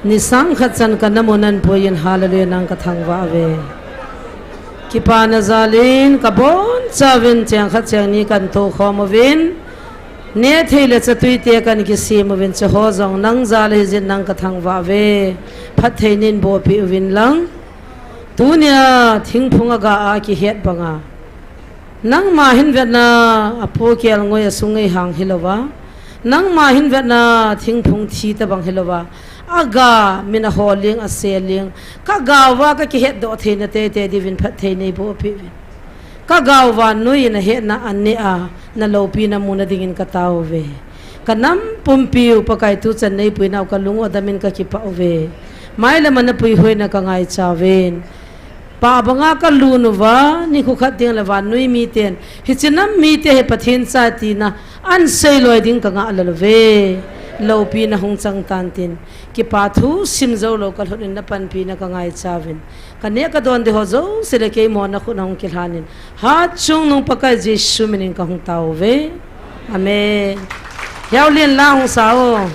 Ni sang khat chan kana mu nan puiyin, hallelujah, nang kathangvah uve. Kipana jalin kabonchauvin cheng khat cheng ni kan tokhom uvin. Nehthei le chatuite kan kisem uvin, cheho jong nang jal ahijin nang kathangvah uve. Phatthei neiboh peh uvin lang. Tunia thingphung aga a kihet banga. Nangma hin vetna apo kelngoi asung ngeihang hilouva. Nangma hin vetna thingphung thi tobang hilouva. Aga min ahol leng, ase leng. Kaga uva kakihetdoh theina teitei diuvin phatthei neiboh peh uvin. Kaga uva noiyin ahetna aneh a, naloupina muna dingin katao uve. Kanam pumpiu Pakai tuchan neipuinau kalung u adamin kakipah uve. Mailam a napuihoina kangaicha uvin. Pah banga kalun uva, nikho khat ding le vannoi miten, hiche nam mite hi Pathen cha tina, ahin seiloi ding kangah lel uve. Loupina hung chang tan tin, kipa thu simjoulou kalhut in napanpina kangaicha uvin. Kaneh kadon ding ho jouse le keima nakhut a hung kilhan in. Hatchungnung Pakai Jesu minin kahung tao uve. Amen. Hiaulin la hung sao.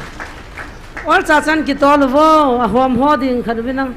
Olcha chan kitol uvo, ahom ho ding khat uvin lang.